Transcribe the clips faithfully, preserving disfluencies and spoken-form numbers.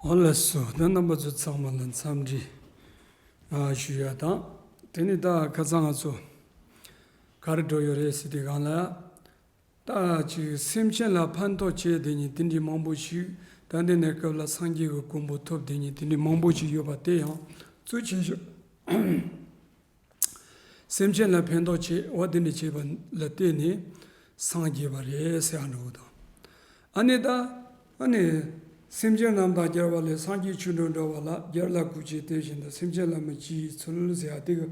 ཨོ་ལགས་སོ། ད་རྣམ་པ་ཚོ་ཚང་མ་ལ་འཚམས་འདྲི་ཨ་ཞུ་ཡ་དང་། དེ་ནི་ད་ཁ་སང་ང་ཚོ་ག་རེ་འགྲོ་ཡོད་རེད་ཟེར་དུས་སྒང་ལ། ད་ཅིག་སེམས་ཅན་ལ་ཕན་ཐོགས་བྱས་བསྡད་མཁན་དེ་འདྲའི་མང་པོ་ཞིག་ད་ལྟའི་གནས་སྐབས་ལ་སངས་རྒྱས་ཀྱི་གོ་འཕང་ཐོབ་བསྡད་མཁན་དེ་འདྲའི་མང་པོ་ཞིག་ཡོད་པ་དེ་ཡང་གཙོ་ཆེ་ཤོས། སེམས་ཅན་ལ་ཕན་ཐོགས་བྱེད་འོ་དེ་འདྲ་བྱེད་པ་ལ་བརྟེན་ནས་སངས་རྒྱས་པ་རེད་ཟེར་ཡ་འགྲོ་གི་འདུག་ཨ་ནི་ད་ཨ་ནི་སེམས་ཅན་རྣམས་དང་བརྒྱ་བ་ལས། སངས་རྒྱས་ཆོས་འགྲོ་འདྲ་བ་ལ། བརྒྱ་ལ་གུས་བྱས་དེ་བཞིན་དུ། སེམས་ཅན་ལ་མི་སྐྱིད་ཚུལ་ཟེར་ཡ་དེ་གི།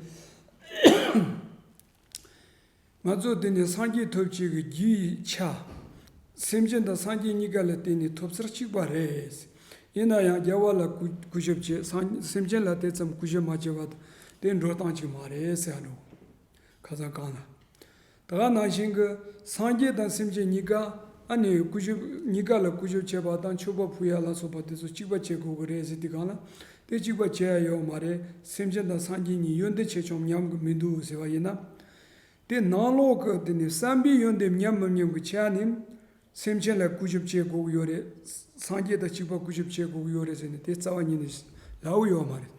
ང་ཚོ་དེ་ནས་སངས་རྒྱས་ཐོབ་བྱེད་ཀྱི་རྒྱུའི་ཆ། སེམས་ཅན་དང་སངས་རྒྱས་གཉིས་ཀ་ལ་བརྟེན་ནས་ཐོབ་ཚུལ་གཅིག་པ་རེད། ཡིན་ན་ཡང་རྒྱལ་བ་ལ་གུས་གུས་ཞབས་བྱེད། སངས་སེམས་ཅན་ལ་དེ་ཙམ་གུས་ཞབས་མ་བྱས་པ་དེ་འགྲོ་སྟངས་གཅིག་མ་རེད་ཟེར་ཡ་འགྲོ། ཁ་སང་གང་ལ། ད་ག་ནང་བཞིན་གྱི་སངས་རྒྱས་དང་སེམས་ཅན་གཉིས་ཀ་ཨ་ནི་གུས་ཞབས་གཉིས་ཀ་ལ་གུས་ཞབས་བྱེད་པ་དང་མཆོད་པ་ཕུལ་ཡ་ལ་སོགས་པ་དེ་ཚོ་གཅིག་པ་བྱེད་དགོས་ཀྱི་རེད་ཟེར་དུས་སྒང་ལ། དེ་གཅིག་པ་བྱེད་ཡ་ཡོད་མ་རེད། སེམས་ཅན་དང་སངས་རྒྱས་གཉིས་ཡོན་ཏན་ཆེ་ཆུང་མཉམ་གྱི་མི་འདུག་ཟེར་བ་ཡིན་ན། དེ་ནང་ལོགས་ཀྱི་དེ་ནི་བསམ་པའི་ཡོན་ཏན་མཉམ་མི་མཉམ་གྱི་ཆ་ནས་སེམས་ཅན་ལ་གུས་ཞབས་བྱེད་དགོས་ཀྱི་ཡོད་རེད། སངས་རྒྱས་དང་གཅིག་པ་གུས་ཞབས་བྱེད་དགོས་ཀྱི་ཡོད་རེད་ཟེར་ནས་དེ་རྩ་བ་ཉིད་ནས་ལབ་ཀྱི་ཡོད་མ་རེད།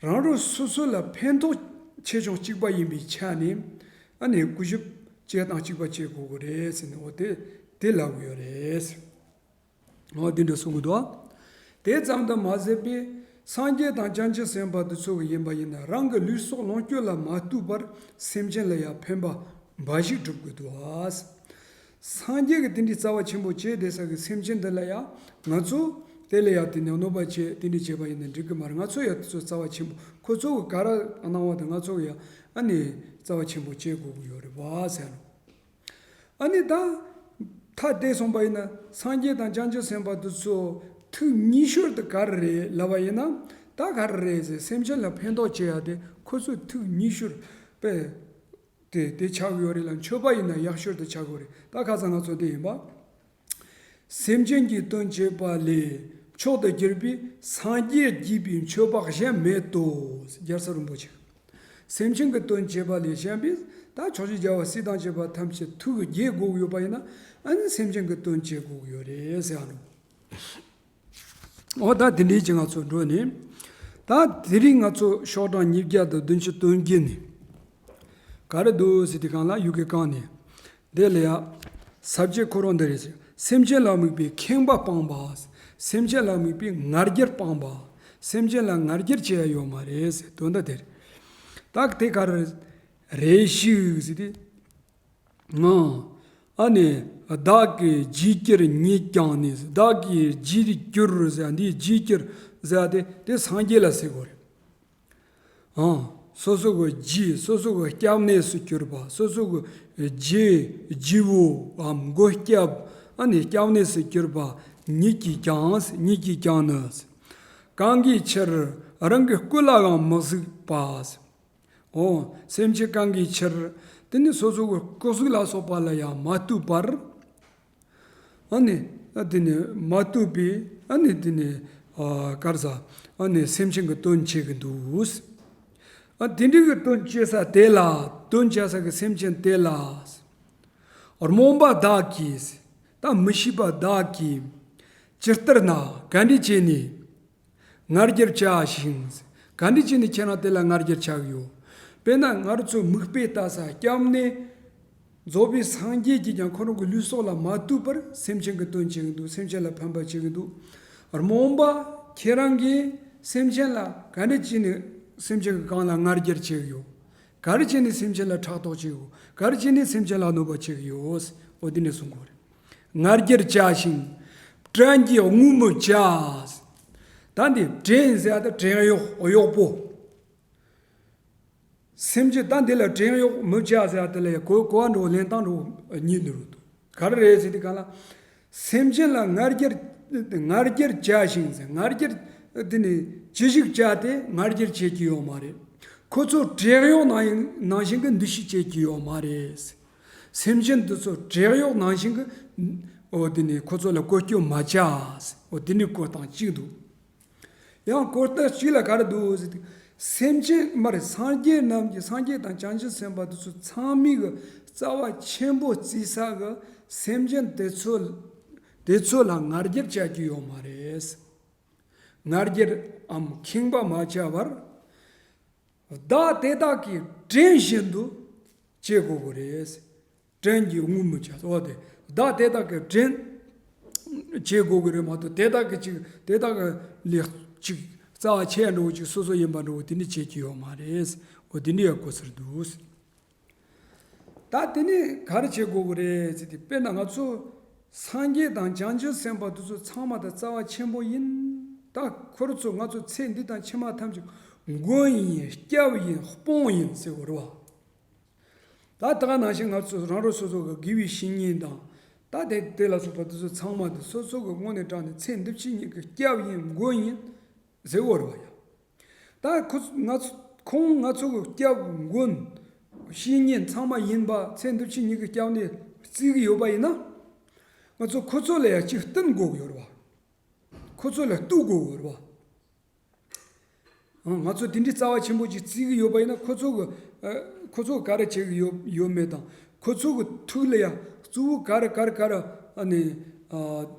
རང་རང་སོ་སོ་ལ་ཕན་ཐོགས་ཆེ་ཆུང་གཅིག་པ་ཡིན་པའི་ཆ་ནས་ཨ་ནི་གུས་ཞབས་བྱེད་སྟངས་གཅིག་པ་བྱེད་དགོས་ཀྱི་རེད་ཟེར་ནས་འོ་དེ་དེ་ལབ་ཀྱི་ཡོད་རེད། འོ་དེ་འདྲ་གསུང་གི་འདུག་དེ་ཙམ་དུ་མ་ཟད་པའི་སངས་རྒྱས་དང་བྱང་ཆུབ་སེམས་དཔའ་དེ་ཚོ་གི་ཡིན་པ་ཡིན་ན་རང་གི་ལུས་སྲོག་ལོངས་སྤྱོད་ལ་མ་ལྟོས་པར་སེམས་ཅན་ལ་ཡང་ཕན་པ་འབའ་ཞིག་སྒྲུབ་དགོས་འདུག་ཨ། སངས་རྒྱས་ཀྱི་དེ་འདྲའི་རྩ་བ་ཆེན་པོ་བྱས་བསྡད་ས་གི་སེམས་ཅན་འདི་ལ་ཡང་ང་ཚོ་དེ་ལ་ཡང་དེ་ནས་གནོད་པ་བྱས་དེ་འདྲའི་བྱས་པ་ཡིན་ན་འགྲིག་གི་མ་རེད། ང་ཚོ་ཡང་དེ་ཚོ་རྩ་བ་ཆེན་པོ་ཁོ་ཚོ་གི་ག་རེ་གནང་བ་དང་ང་ཚོ་གི་ཡང་ཨ་ནི་རྩ་བ་ཆེན་པོ་བྱེད་དགོས་ཀྱི་ཡོད་རེད་བ་ཟེར་ནོ། ཨ་ནི་ད་ཐ་དད་སོང་པ་ཡིན་ན་སངས་རྒྱས་དང་བྱང་ཆུབ་སེམས་དཔའ་དེ་ཚོ་ཐུགས་ཉེ་ཤོས་དེ་ག་རེ་རེད་ལབ་པ་ཡིན་ན། ད་ག་རེ་རེད་ཟེར་སེམས་ཅན་ལ་ཕན་ཐོགས་བྱེད་ཡ་དེ་ཁོ་ཚོའི་ཐུགས་ཉེ་ཤོས་པས། དེ་དེ་ཆགས་ཡོད་རེད་ལ། མཆོད་པ་ཡིན་ན་ཡག་ཤོས་དེ་ཆགས་ཡོད་རེད། ད་ཁ་སང་ང་ཚོ་དེ་ཡིན་པ། སེམས་ཅན་གྱི་དོན་བྱེད་པ་ལས་མཆོག་ཏུ་གྱུར་པའི་སངས་རྒྱས་བགྱིས་པའི་མཆོད་པ་གཞན་མེད་དོ། རྒྱལ་སྲས་རིན་པོ་ཆེ། སེམས་ཅན་གྱི་དོན་བྱེད་པ་ལས་གཞན་པའི་ད་ཕྱོགས་བཅུའི་རྒྱལ་བ་སྲས་དང་བཅས་པ་ཐམས་ཅད་ཐུགས་དགྱེས་དགོས་ཀྱི་ཡོད་པ་ཡིན་ན་ཨ་ནི་སེམས་ཅན་གྱི་དོན་བྱེད་དགོས་ཀྱི་ཡོད་རེད་ཟེར་ཨ་ནོ། འོ་ད་དེ་འདྲའི་ཅིག་ང་ཚོ་འགྲོ་ནས། ད་དེ་རིང་ང་ཚོ་ཤོག་གྲངས་ཉིས་བརྒྱ་དང་བདུན་ཅུ་དོན་བརྒྱད་ནས་ག་རེ་འདུག་ཟེར་དུས་སྒང་ལ་ཡུ་གེ་གང་ནས་དེ་ལ་ཡ། ས་བཅད་ཁོ་རང་འདི་རེད་ཟེར། སེམས་ཅན་ལ་དམིགས་པའི་ཁེངས་པ་སྤངས་པ། སེམས་ཅན་ལ་དམིགས་པའི་ང་རྒྱལ་སྤངས་པ། སེམས་ཅན་ལ་ང་རྒྱལ་བྱེད་ཡ་ཡོད་མ་རེད་ཟེར་དོན་དག་དེ་རེད། ད་དེ་ག་རེ་རེ་ཞིག་ཟེར་དུས། ཨ་ནི་བདག་གི་རྒྱུས་གྱུར་ཉིད་ཀྱང་ནི། བདག་གི་རྒྱུས་གྱུར་ཟེར་འདི་རྒྱུས་གྱུར་ཟེར་དེ་དེ་སངས་རྒྱས་ལ་ཟེར་དགོས་རེད། ཨང་། སོ་སོ་གི་རྒྱུས་སོ་སོ་གི་སྐྱབས་གནས་སུ་གྱུར་པ། སོ་སོ་གི་རྒྱུ་རྒྱུ་བོའམ་མགོན་སྐྱབས་ཨ་ནི་སྐྱབས་གནས་སུ་གྱུར་པ་ཉིད་ཀྱིས་ཀྱང་ཉིད་ཀྱིས་ཀྱང་ནི། གང་གི་ཕྱིར་རང་གི་སྐུ་ལའང་མི་གཟིགས་པ། འོ། སེམས་ཅན་གང་གི་ཕྱིར། དེ་ནི་སོ་སོ་གི་སྐུ་གཟུགས་ལ་སོགས་པ་ལ་ཡང་མ་ལྟོས་པར། ཨ་ནི། ཨ་དེ་ནི་མ་ལྟོས་པའི་ཨ་ནི་དེ་ནི། ཨ་ག་རེ་ཟ། ཨ་ནི་སེམས་ཅན་གྱི་དོན་བྱེད་ཀྱི་འདུག་ཨ་དེ་འདྲའི་གི་དོན་བྱེད་ས་དེ་ལ། དོན་བྱ་ས་གི་སེམས་ཅན་དེ་ལ། རྨོངས་པ་བདག་གིས། ད་མི་ཤེས་པ་བདག་གིས། ཇི་ལྟར་ན་ག་འདྲ་བྱས་ནས། ང་རྒྱལ་བྱ་ཞིང་། ག་འདྲ་བྱས་ནས་ཁྱེད་རང་དེ་ལ་ང་རྒྱལ་ཆགས་ཡོད། དཔེར་ན་ང་རང་ཚོ་མིག་དཔེ་ལྟ་ས་སྐྱབས་གནས་རྫོགས་པའི་སངས་རྒྱས་ཀྱིས་ཀྱང་ཁོ་རང་གི་ལུས་སྲོག་ལ་མ་ལྟོས་པར་སེམས་ཅན་གྱི་དོན་བྱེད་ཀྱི་འདུག་སེམས་ཅན་ལ་ཕན་པ་བྱེད་ཀྱི་འདུག་རྨོངས་པ་ཁྱེད་རང་གིས་སེམས་ཅན་ལ་ག་འདྲ་བྱས་ནས་སེམས་ཅན་གྱི་གང་ལ་ང་རྒྱལ་བྱེད་ཀྱི་ཡོད། ག་རེ་བྱས་ནས་སེམས་ཅན་ལ་ཕྲག་དོག་བྱེད་ཀྱི་ཡོད། ག་རེ་བྱས་ནས་སེམས་ཅན་ལ་གནོད་པ་བྱེད་ཀྱི་ཡོད། འོ་དེ་ནས་གསུང་དགོས་རེད། ང་རྒྱལ་བྱ་ཞིང་། བྲན་གྱི་དངོས་མི་བྱ། ད་འདི་བྲན་ཟེར་ཡ་ད་བྲན་གཡོག་གཡོག་པོ། སེམས་ཅན་ད་འདི་ལ་བྲན་གཡོག་མི་བྱ་ཟེར་ཡ་དེ་ལ་ཡ་གོ་གོ་བ་འགྲོ་ལེན་སྟངས་འགྲོ་གཉིས་འདུག་ག་རེ་རེད་ཟེར་དུས་ག་ལ། སེམས་ཅན་ལ་ང་རྒྱལ་ང་རྒྱལ་བྱ་ཞིང་ཟེར། ང་རྒྱལ་དེ་ནི་ཅི་ཞིག་བྱ་སྟེ་ང་རྒྱལ་བྱེད་ཀྱི་ཡོད་མ་རེད། ཁོ་ཚོ་བྲན་གཡོག་ནང་ནང་བཞིན་གྱི་འདུ་ཤེས་བྱེད་ཀྱི་ཡོད་མ་རེད། སེམས་ཅན་འདི་ཚོ་བྲན་གཡོག་ནང་བཞིན་གྱི། འོ་དེ་ནི་ཁོ་ཚོ་ལ་བཀོལ་སྤྱོད་མ་བྱ། འོ་དེ་ནི་བཀོལ་སྟངས་གཅིག་འདུག་ཡང་བཀོལ་སྟངས་གཅིག་ལ་ག་རེ་འདུག་ཟེར་དུས། སེམས་ཅན་མར་སངས་རྒྱས་རྣམས་ཀྱི་སངས་རྒྱས་དང་བྱང་ཆུབ་སེམས་དཔའ་དེ་ཚོ་ཚང་མའི་གི་རྩ་བ་ཆེན་པོ་བརྩི་ས་གི་སེམས་ཅན་དེ་ཚོ་དེ་ཚོ་ལ་ང་རྒྱལ་བྱ་རྒྱུ་ཡོད་མ་རེད། ང་རྒྱལ་འམ་ཁེངས་པ་མ་བྱ་བར། བདག་དེ་དག་གི་བྲན་བཞིན་དུ་བྱེད་དགོས་ཀྱི་རེད། བྲན་གྱི་དངུལ་མི་བྱ་འོ་དེ་བདག་དེ་དག་གི་བྲན་བྱེད་དགོས་ཀྱི་རེད་མ་གཏོགས་དེ་དག་གི་ཅིག་དེ་དག་གི་ལས་ཅིག་རྩ་བ་ཆེ་འགྲོ་ཅིག་སོ་སོ་ཡིན་པ་འགྲོ་དེ་འདྲ་བྱེད་ཀྱི་ཡོད་མ་རེད། འོ་དེ་འདྲ་ཡག་པོ་ཟེར་འདུག་ད་དེ་ནས་ག་རེ་བྱེད་དགོས་ཀྱི་རེད་ཟེར་ཏེ་དཔེར་ན་ང་ཚོ་སངས་རྒྱས་དང་བྱང་ཆུབ་སེམས་དཔའ་དེ་ཚོ་ཚང་མ་ད་རྩ་བ་ཆེན་པོ་ཡིན། ད་ཁོ་ར་ཚོ་ང་ཚོ་ཚེ་འདི་དང་ཕྱི་མ་ཐམས་ཅད་མགོན་ཡིན་སྐྱབས་ཡིན་དཔུང་ཡིན་ཟེར་བ་རེད་བ། ད་ད་ག་ནང་བཞིན་ང་ཚོ་རང་རང་སོ་སོ་གི་དགེ་བའི་བཤེས་གཉེན་དང་ད་དེ་དེ་ལ་སོགས་པ་དེ་ཚོ་ཚང་མ་དེ་སོ་སོ་གི་དངོས་གནས་དྲང་གནས་ཚེ་འདི་ཕྱི་གཉིས་ཀྱི་སྐྱབས་ཡིན་མགོན་ཡིན་ཟེར་བ་རེད་བ་ཡ། ད་ཁོ་ང་ཚོ་ཁོང་ང་ཚོ་གི་སྐྱབས་མགོན་བཤེས་གཉེན་ཚང་མ་ཡིན་པ་ཚེ་འདི་ཕྱི་གཉིས་ཀྱི་སྐྱབས་གནས་བརྩི་གི་ཡོད་པ་ཡིན་ན། ང་ཚོ་ཁོ་ཚོ་ལ་ཡང་ཅིག་བསྟུན་དགོས་ཀྱི་ཡོད་རེད་བ། ཁོ་ཚོ་ལ་གཏུག་དགོས་ཀྱི་ཡོད་རེད་བ། ང་ཚོ་དེ་འདྲའི་རྩ་བ་ཆེན་པོ་ཅིག་བརྩི་གི་ཡོད་པ་ཡིན་ན་ཁོ་ཚོ་གི་ཁོ་ཚོ་ག་རེ་བྱེད་གི་ཡོད་ཡོད་མེད་དང་ཁོ་ཚོ་གི་ཐུགས་ལ་ཡང་གཙོ་བོ་ག་རེ་ག་རེ་ག་རེ་ཨ་ནི་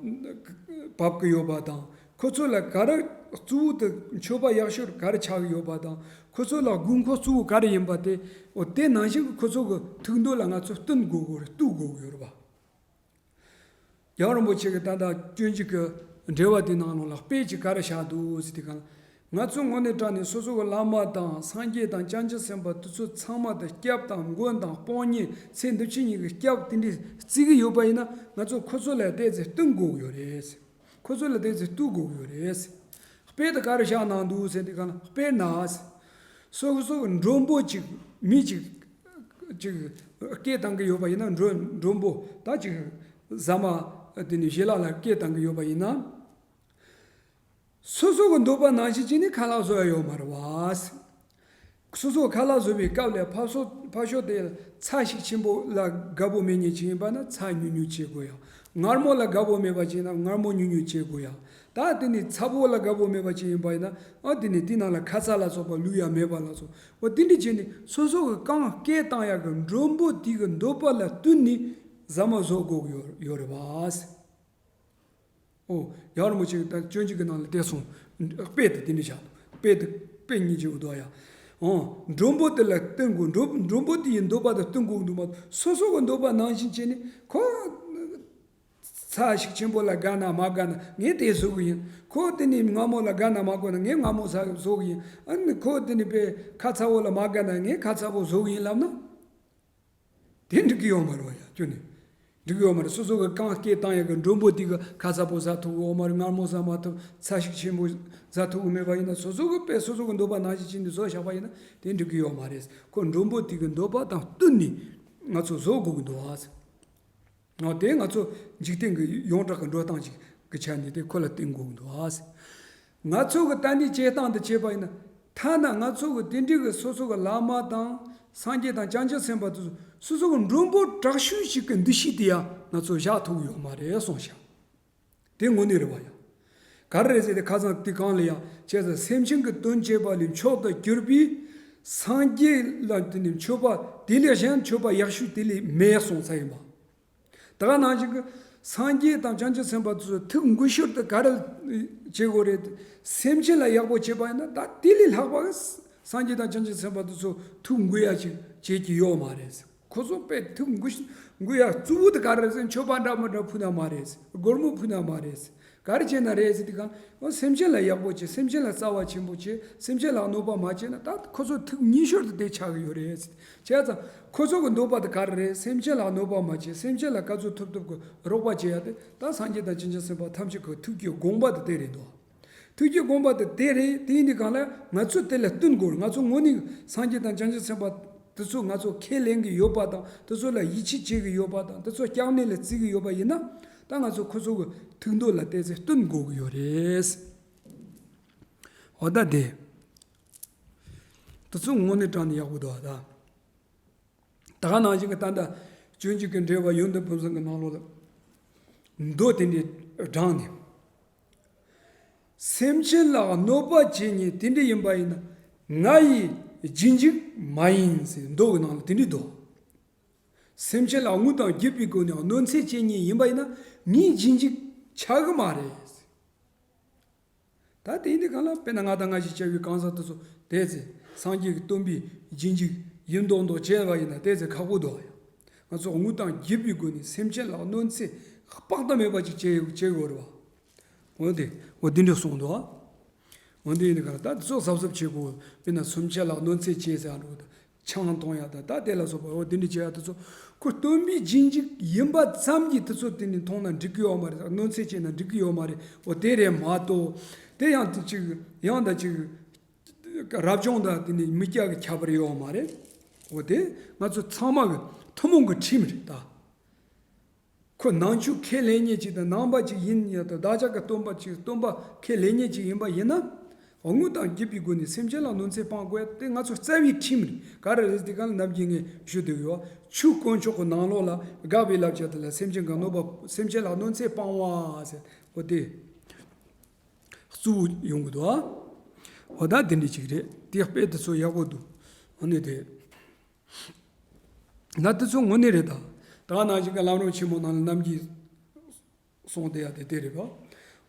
བབ་གི་ཡོད་པ་དང་ཁོ་ཚོ་ལ་ག་རེ་གཙོ་བོ་དེ་མཆོད་པ་ཡག་ཤོས་ག་རེ་ཆགས་གི་ཡོད་པ་དང་ཁོ་ཚོ་ལ་དགོས་མཁོ་གཙོ་བོ་ག་རེ་ཡིན་པ་དེ་འོ་དེ་ནང་བཞིན་གི་ཁོ་ཚོ་གི་ཐུགས་འདོད་ལ་ང་ཚོ་བསྟུན་དགོས་གི་རེད་གཏུག་དགོས་གི་ཡོད་རེད་བ། རྒྱལ་བ་རིན་པོ་ཆེ་གིས་ད་ལྟ་སྤྱོད་འཇུག་གི་འགྲེལ་པ་དེའི་ནང་ལོགས་ལ་དཔེ་ཅིག་ག་རེ་བཞག་འདུག་ཟེར་དུས་གང་ལ། ང་ཚོ་དངོས་གནས་དྲང་གནས་སོ་སོ་གི་བླ་མ་དང་སངས་རྒྱས་དང་བྱང་ཆུབ་སེམས་དཔའ་དེ་ཚོ་ཚང་མ་དང་སྐྱབས་དང་མགོན་དང་དཔུང་གཉེན་ཚེ་འདི་ཕྱི་གཉིས་ཀྱི་སྐྱབས་དེ་འདྲའི་བརྩི་གི་ཡོད་པ་ཡིན་ན་ང་ཚོ་ཁོ་ཚོ་ལ་བལྟས་ཚེ་བསྟུན་དགོས་ཀྱི་ཡོད་རེད། ཁོ་ཚོ་ལ་བལྟས་ཚེ་གཏུག་དགོས་ཀྱི་ཡོད་རེད། དཔེ་དེ་ག་རེ་བཞག་གནང་འདུག་ཟེར་དུས་གང་ལ་དཔེར་ན། སོ་སོ་གི་མགྲོན་པོ་ཅིག་མི་ཅིག་ཅིག་སྐད་བཏང་གི་ཡོད་པ་ཡིན་ན་མགྲོན་མགྲོན་པོ་ད་ཅིག་ཟ་མ་དེ་ནི་ཞལ་ལག་ལ་སྐད་བཏང་གི་ཡོད་པ་ཡིན་ན། སོ་སོ་གི་འདོད་པ་ནང་བཞིན་བྱས་ནས་ཁ་ལག་བཟོ་ཡ་ཡོད་མ་རེད་བ། སོ་སོ་ཁ་ལག་བཟོ་བའི་སྐབས་ལ་ཕར་ཕྱོགས་ཕར་ཕྱོགས་དེ་ཚྭ་ཞིག་ཆེན་པོ་ལ་དགའ་པོ་མེད་མཁན་ཅིག་ཡིན་པ་ན་ཚྭ་ཉུང་ཉུང་བྱེད་དགོས་ཡ། མངར་མོ་ལ་དགའ་པོ་མེད་པ་ཅིག་ཡིན་ན་མངར་མོ་ཉུང་ཉུང་བྱེད་དགོས་ཡ། ད་དེ་ནི་ཚྭ་པོ་ལ་དགའ་པོ་མེད་པ་ཅིག་ཡིན་པ་ཡིན་ན་ཨ་དེ་ནི་དེ་ནང་ལ་ཁ་ཚ་ལ་སོགས་པ་བླུག་ཡ་མེད་པ་ལ་སོགས་པ་དེ་འདྲ་བྱས་ནས་སོ་སོ་གི་རྐང་སྐད་བཏང་ཡ་གི་མགྲོན་པོ་དེ་གི་འདོད་པ་ལ་བསྟུན་ནས་ཟ་མ་བཟོ་དགོས་ཀྱི་ཡོད་ཡོད་རེད་བ། ཨོ། ཡར་མོ་ཆེ་ད་སྤྱོད་འཇུག་གི་ནང་ལ་བལྟས་སོང་། དཔེ་དེ་དེ་འདྲ་བཞག་འདུག་དཔེ་དེ་དཔེ་སྙིང་རྗེ་པོ་འདུག་ཡ། ཨོ། མགྲོན་པོ་དེ་ལ་བསྟུན་དགོས་མགྲོན་མགྲོན་པོ་དེ་ཡི་འདོད་པ་དེ་བསྟུན་དགོས་འདུག་མ་གཏོགས་སོ་སོ་གི་འདོད་པ་ནང་བཞིན་བྱས་ནས་ཁོ། ཚྭ་ཞིག་ཆེན་པོ་ལ་དགའ་ན་མ་དགའ་ན་ངས་དེ་བཟོ་གི་ཡིན། ཁོ་དེ་ནི་མངར་མོ་ལ་དགའ་ན་མ་དགའ་ན་ངས་མངར་མོ་ཟ་བཟོ་གི་ཡིན། ཨ་ནི་ཁོ་དེ་ནི་དཔེ་ཁ་ཚ་བོ་ལ་མ་དགའ་ན་ངས་ཁ་ཚ་བོ་བཟོ་གི་ཡིན་ལབ་ན། དེ་འགྲིག་གི་ཡོད་མ་རེད་བ་ཡ་ཁྱོད་ནི། འགྲིག་གི་ཡོད་མ་རེད། སོ་སོ་གི་རྐང་སྐད་བཏང་ཡག་གི་མགྲོན་པོ་དེ་གི་ཁ་ཚ་པོ་ཟ་ཐུབ་གི་ཡོད་མ་རེད། མངར་མོ་ཟ་མ་ཐུབ། ཚྭ་ཞིག་ཆེན་པོ་ཟ་ཐུབ་གི་མེད་པ་ཡིན་ན་སོ་སོ་གི་དཔེ་སོ་སོ་གི་འདོད་པ་ནང་བཞིན་བྱས་ནས་བཟོ་བཞག་པ་ཡིན་ན་དེ་འགྲིག་གི་ཡོད་མ་རེད། ཁོ་མགྲོན་པོ་དེ་གི་འདོད་པ་དང་བསྟུན་ནས་ང་ཚོ་བཟོ་དགོས་གི་འདུག་ཨ། ང་དེ་ང་ཚོ་འཇིག་རྟེན་གི་ཡོངས་གྲགས་གི་འགྲོ་སྟངས་ཤིག་གི་ཆ་ནས་དེ་ཁོ་ལ་བསྟུན་དགོས་གི་འདུག་ཨ། ང་ཚོ་གི་ད་ནི་བྱེད་སྟངས་དེ་བྱས་པ་ཡིན་ན། ཐ་ན་ང་ཚོ་གི་དེ་འདྲའི་གི་སོ་སོ་གི་བླ་མ་དང་སངས་རྒྱས་དང་བྱང་ཆུབ་སེམས་དཔའ་དེ་ཚོ་སོ་སོ་གི་མགྲོན་པོ་དྲག་ཤོས་ཤིག་གི་འདུ་ཤེས་དེ་ཡང་ང་ཚོ་བཞག་ཐུབ་ཡོད་མ་རེད་གསུངས་ཤག་དེ་དངོས་གནས་རེད་བ་ཡ། ག་རེ་རེད་ཟེར་ཏེ་ཁ་སང་དེ་གང་ལ་ཡང་བྱས་ཙང་སེམས་ཅན་གྱི་དོན་བྱེད་པ་ལས་མཆོག་ཏུ་གྱུར་པའི་སངས་རྒྱས་ལ་དེ་ནི་མཆོད་པ་དེ་ལས་གཞན་མཆོད་པ་ཡག་ཤོས་དེ་ལས་མེད་གསུངས་ཚར་ཡིན་པ། ད་ག་ནང་བཞིན་གྱི་སངས་རྒྱས་དང་བྱང་ཆུབ་སེམས་དཔའ་དེ་ཚོ་ཐུགས་མགུ་ཤུལ་དུ་ག་རེ་བྱེད་དགོས་རེད། སེམས་ཅན་ལ་ཡག་པོ་བྱེད་པ་ཡིན་ན་ད་དེ་ལས་ལྷག་པ་སངས་རྒྱས་དང་བྱང་ཆུབ་སེམས་དཔའ་དེ་ཚོ་ཐུགས་མགུ་ཡ་ཅིག་བྱེད་ཀྱི་ཡོད་མ་རེད། ཁོ་ཚོ་དཔེ་ཐུགས་མགུ་མགུ་ཡ་གཙོ་བོ་དེ་ག་རེ་རེད་ཟེར་མཆོད་པ་འདྲ་མི་འདྲ་ཕུལ་ན་མ་རེད། སྒོར་མོ་ཕུལ་ན་མ་རེད། ག་རེ་བྱས་ན་རེད་ཟེར་དུས་གང་སེམས་ཅན་ལ་ཡག་པོ་བྱེད། སེམས་ཅན་ལ་རྩ་བ་ཆེན་པོ་བྱེད། སེམས་ཅན་ལ་གནོད་པ་མ་བྱེད་ན་ད་ཁོ་ཚོ་ཐུགས་མཉེས་ཤོས་དེ་དེ་ཆགས་ཀྱི་ཡོད་རེད། བྱས་ཙང་ཁོ་ཚོ་གི་འདོད་པ་དེ་ག་རེ་རེད། སེམས་ཅན་ལ་གནོད་པ་མ་བྱེད། སེམས་ཅན་ལ་ག་ཚོད་ཐུབ་ཐུབ་ཀྱི་རོགས་པ་བྱེད་ཡ་དེ་ད་སངས་རྒྱས་དང་བྱང་ཆུབ་སེམས་དཔའ་ཐམས་ཅད་ཀྱི་ཐུགས་ཀྱི་དགོངས་པ་དེ་དེ་རེད་འདུག་ཐུགས་ཀྱི་དགོངས་པ་དེ་དེ་རེད། དེ་ཡིན་དུས་གང་ལ་ང་ཚོ་དེ་ལ་བསྟུན་དགོས། ང་ཚོ་དངོས་གནས་སངས་རྒྱས་དང་བྱང་ཆུབ་སེམས་དཔའ་དེ་ཚོ་ང་ཚོ་ཁས་ལེན་གྱི་ཡོད་པ་དང་དེ་ཚོ་ལ་ཡིད་ཆེས་བྱེད་ཀྱི་ཡོད་པ་དང་དེ་ཚོ་སྐྱབས་གནས་ལ་བརྩི་གི་ཡོད་པ་ཡིན་ན་ད་ང་ཚོ་ཁོ་ཚོ་གི་ཐུགས་འདོད་ལ་བལྟས་ཚེ་བསྟུན་དགོས་ཀྱི་ཡོད་རེད། འོ་ད་དེ་དེ་ཚོ་དངོས་གནས་དྲང་ནས་ཡག་པོ་འདུག་ཨ་ད། ད་ག་ནང་བཞིན་གྱི་ད་ལྟ་སྤྱོད་འཇུག་གི་འགྲེལ་པ་ཡོན་ཏན་ཕུན་སུམ་གྱི་ནང་ལོགས་ལ་མདོ་དེ་འདྲའི་དྲངས་ནས། སེམས་ཅན་ལ་གནོད་པ་བྱེད་མཁན་དེ་འདྲ་ཡིན་པ་ཡིན་ན་ང་ཡི་རྗེས་འཇུག་མ་ཡིན་ཟེར་མདོ་གི་ནང་ལ་དེ་འདྲ་འདུག་སེམས་ཅན་ལ་དངུལ་དང་བརྒྱུད་པའི་སྒོ་ནས་གནོད་འཚེ་བྱེད་མཁན་ཡིན་པ་ཡིན་ན་ངའི་རྗེས་འཇུག་ཆགས་གི་མ་རེད། ད་དེ་ཡིན་དུས་གང་ལ་དཔེར་ན་ང་དང་ང་ཞིག་བྱ་བའི་གང་ཟག་དེ་ཚོ་དེ་ཚེ་སངས་རྒྱས་ཀྱི་སྟོན་པའི་རྗེས་འཇུག་ཡིན་མདོག་མདོག་བྱས་པ་ཡིན་ན་དེ་ཚེ་ཁག་པོ་འདུག་ཡ། ང་ཚོ་དངོས་དང་བརྒྱུད་པའི་སྒོ་ནས་སེམས་ཅན་ལ་གནོད་འཚེ་དཔག་ཏུ་མེད་པ་ཅིག་བྱེད་བྱེད་དགོས་རེད་བ། འོན་ཏེ་འོ་འདི་འདྲ་གསུངས་འདུག་འོན་ཏེ་ཡིན་དུས་གང་ལ་ད་དེ་ཚོ་གཟབ་གཟབ་བྱེད་དགོས། དཔེར་ན་སེམས་ཅན་ལ་གནོད་འཚེ་བྱེད་ཟེར་ཡ་འགྲོ་ད། ཆང་འཐུང་ཡ་དང་ད་དེ་ལ་སོགས་པ་འོ་དེ་འདྲ་བྱེད་ཡ་དེ་ཚོ་ཁོ་སྟོན་པའི་རྗེས་འཇུག་ཡིན་པ་ཙམ་གྱིས་དེ་ཚོ་དེ་ནི་འཐུང་ན་འགྲིག་གི་ཡོད་མ་རེད། གནོད་འཚེ་བྱས་ན་འགྲིག་གི་ཡོད་མ་རེད། འོ་དེ་རེད་མ་གཏོགས་དེ་ཡང་དེ་ཅིག་ཡང་ད་ཅིག་རབ་བྱུང་དང་དེ་ནི་མི་སྐྱ་གི་ཁྱད་པར་ཡོད་མ་རེད། འོ་དེ་ང་ཚོ་ཚང་མ་གི་ཐུན་མོང་གི་ཁྲིམས་རེད་ད། ཁོ་ནང་ཆོས་ཁས་ལེན་མཁན་ཅིག་དང་ནང་པ་ཅིག་ཡིན་ཡ་དང་བདག་ཅག་གི་སྟོན་པ་ཅིག་སྟོན་པ་ཁས་ལེན་མཁན་ཅིག་ཡིན་པ་ཡིན་ན། དངོས་དང་བརྒྱུད་པའི་སྒོ་ནས་སེམས་ཅན་ལ་གནོད་འཚེ་སྤང་དགོས་དེ་ང་ཚོ་རྩ་བའི་ཁྲིམས་རེད། ག་རེ་རེད་དེ་ག་ལ་ནམ་རྒྱུན་ངས་ཞུ་བསྡད་ཡོད། ཆོས་དཀོན་མཆོག་གི་ནང་ལོགས་ལ་དགག་པའི་བསླབ་བྱ་དེ་ལ་སེམས་ཅན་གྱི་གནོད་པ་སེམས་ཅན་ལ་གནོད་འཚེ་སྤང་བ་ཟེར་འོ་དེ་གཙོ་བོ་ཡོང་གི་འདུག་ཨ། འོ་ད་དེ་འདྲ་ཅིག་རེད། དེ་དཔེ་དེ་ཚོ་ཡག་པོ་འདུག་འོ་ནི་དེ། ང་དེ་ཚོ་དངོས་གནས་རེད་ད། ད་ནང་བཞིན་གྱི་ལམ་རིམ་ཆེན་མོ་ནང་ལ་རྣམ་རྒྱལ་གསུངས་བསྡད་ཡ་དེ་དེ་རེད་པ།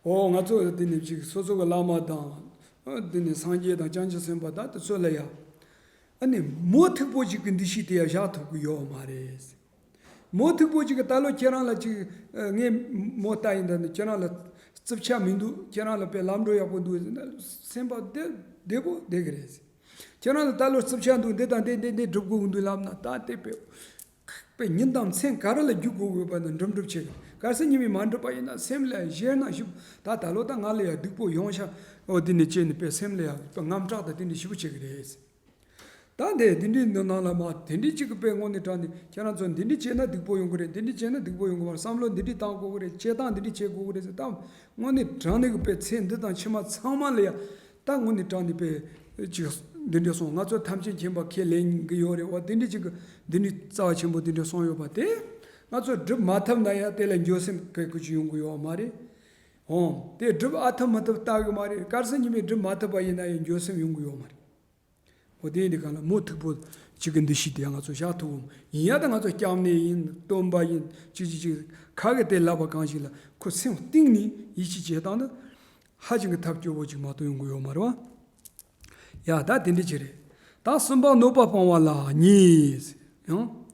འོ་ང་ཚོ་དེ་ནས་ཅིག་སོ་སོ་གི་བླ་མ་དང་། དེ་ནས་སངས་རྒྱས་དང་བྱང་ཆུབ་སེམས་དཔའ་ད་དེ་ཚོ་ལ་ཡ། ཨ་ནི་མོ་མཐུག་པོ་ཅིག་གི་འདུ་ཤེས་དེ་ཡ་བཞག་ཐུབ་ཀྱི་ཡོད་མ་རེད། མོ་མཐུག་པོ་ཅིག་གི་ད་ལོ་ཁྱེད་རང་ལ་ཅིག་ངས་མོ་ལྟ་ཡིན་ད་ནི་ཁྱེད་རང་ལ་རྩུབ་ཆ་མི་འདུག་ཁྱེད་རང་ལ་དཔེ་ལམ་འགྲོ་ཡག་པོ་འདུག་ཟེར་ན་སེམས་པ་བདེ་བདེ་པོ་བསྡད་ཀྱི་རེད། ཁྱེད་རང་ལ་ད་ལོ་རྩུབ་ཆ་འདུག་འདི་དང་འདི་འདི་འདི་སྒྲུབ་དགོས་ཀྱི་འདུག་ལབ་ན་ད་དེ་དཔེ་དཔེ་ཉིན་དང་མཚན་ག་རེ་ལ་རྒྱུག་དགོས་དགོས་པ་ན་འགྲུབ་འགྲུབ་བྱེད་ཀྱི། གལ་སྲིད་ཉི་མས་མ་འགྲུབ་པ་ཡིན་ན་སེམས་ལ་ཞེད་སྣང་ཞིབ་ད་ད་ལོ་ད་ང་ལ་ཡང་སྡུག་པོ་ཡོང་ཤག་འོ་འདི་ནས་བྱས་ནས་དཔེ་སེམས་ལ་ཡང་དཔེ་དངངས་སྐྲག་དང་དེ་འདྲ་ཞིབ་པོ་བྱེད་ཀྱི་རེད། ད་དེ་འདི་འདྲའི་འདི་ནང་ལ་མ་དེ་འདྲའི་གཅིག་གི་དཔེ་དངོས་གནས་དྲང་གནས་ཁྱེད་རང་ཚོ་འདི་འདྲའི་བྱས་ན་སྡུག་པོ་ཡོང་གི་རེད། འདི་འདྲའི་བྱས་ན་སྡུག་པོ་ཡོང་གི་མ་རེད། བསམ་བློ་འདི་འདྲའི་བཏང་དགོས་ཀྱི་རེད། བྱེད་སྟངས་འདི་འདྲའི་བྱེད་དགོས་ཀྱི་རེད་ཟེར་ད་དངོས་གནས་དྲང་གནས་ཀྱི་དཔེ་ཚེ་འདི་དང་ཕྱི་མ་ཚང་མ་ལ་ཡ་ད་དངོས་གནས་དྲང་གནས་དཔེ་ཅིག་འདི་འདྲ་སོང་། ང་ཚོ་ཐམས་ཅད་མཁྱེན་པ་ཁས་ལེན་གི་ཡོད་རེད་བ། འདི་འདྲའི་གཅིག་གི་འདི་འདྲའི་རྩ་བ་ཆེན་པོ་འདི་འདྲ་སོང་ཡོད་པ་དེ་ང་ཚོ་སྒྲུབ་མ་ཐུབ་ན་ཡ་དེ་ལ་འགྱོད་སེམས་ག་གི་ཅིག་ཡོང་གི་ཡོད་མ་རེད། འོང་དེ་སྒྲུབ་ཨ་ཐུབ་མ་ཐུབ་ལྟ་གི་མ་རེད། གལ་སྲིད་ཉི་མས་སྒྲུབ་མ་ཐུབ་པ་ཡིན་ན་ཡང་འགྱོད་སེམས་ཡོང་གི་ཡོད་མ་རེད། འོ་དེ་ཡིན་དུས་གང་ལ་མོ་མཐུག་པོ་གཅིག་གི་འདུ་ཤེས་དེ་ང་ཚོ་བཞག་ཐུབ་འོང་། ཡིན་ཡང་ད་ང་ཚོ་སྐྱབས་གནས་ཡིན་སྟོན་པ་ཡིན་ཅི་ཅི་ཅི་ཁ་གི་དེ་ལབ་པ་གང་ཞིག་ལ་ཁོ་སེམས་གཏིང་ནས་ཡིད་ཆེས་བྱེད་སྟངས་ནི་ཧ་ཅང་གི་ཐབས་སྐྱོ་བོ་ཅིག་མ་གཏོགས་ཡོང་གི་ཡོད་མ་རེད་བ། ཡ་ད་དེ་འདྲ་ཅིག་རེད། ད་གསུམ་པ་གནོད་པ་སྤང་བ་ལ་གཉིས། ཡང་།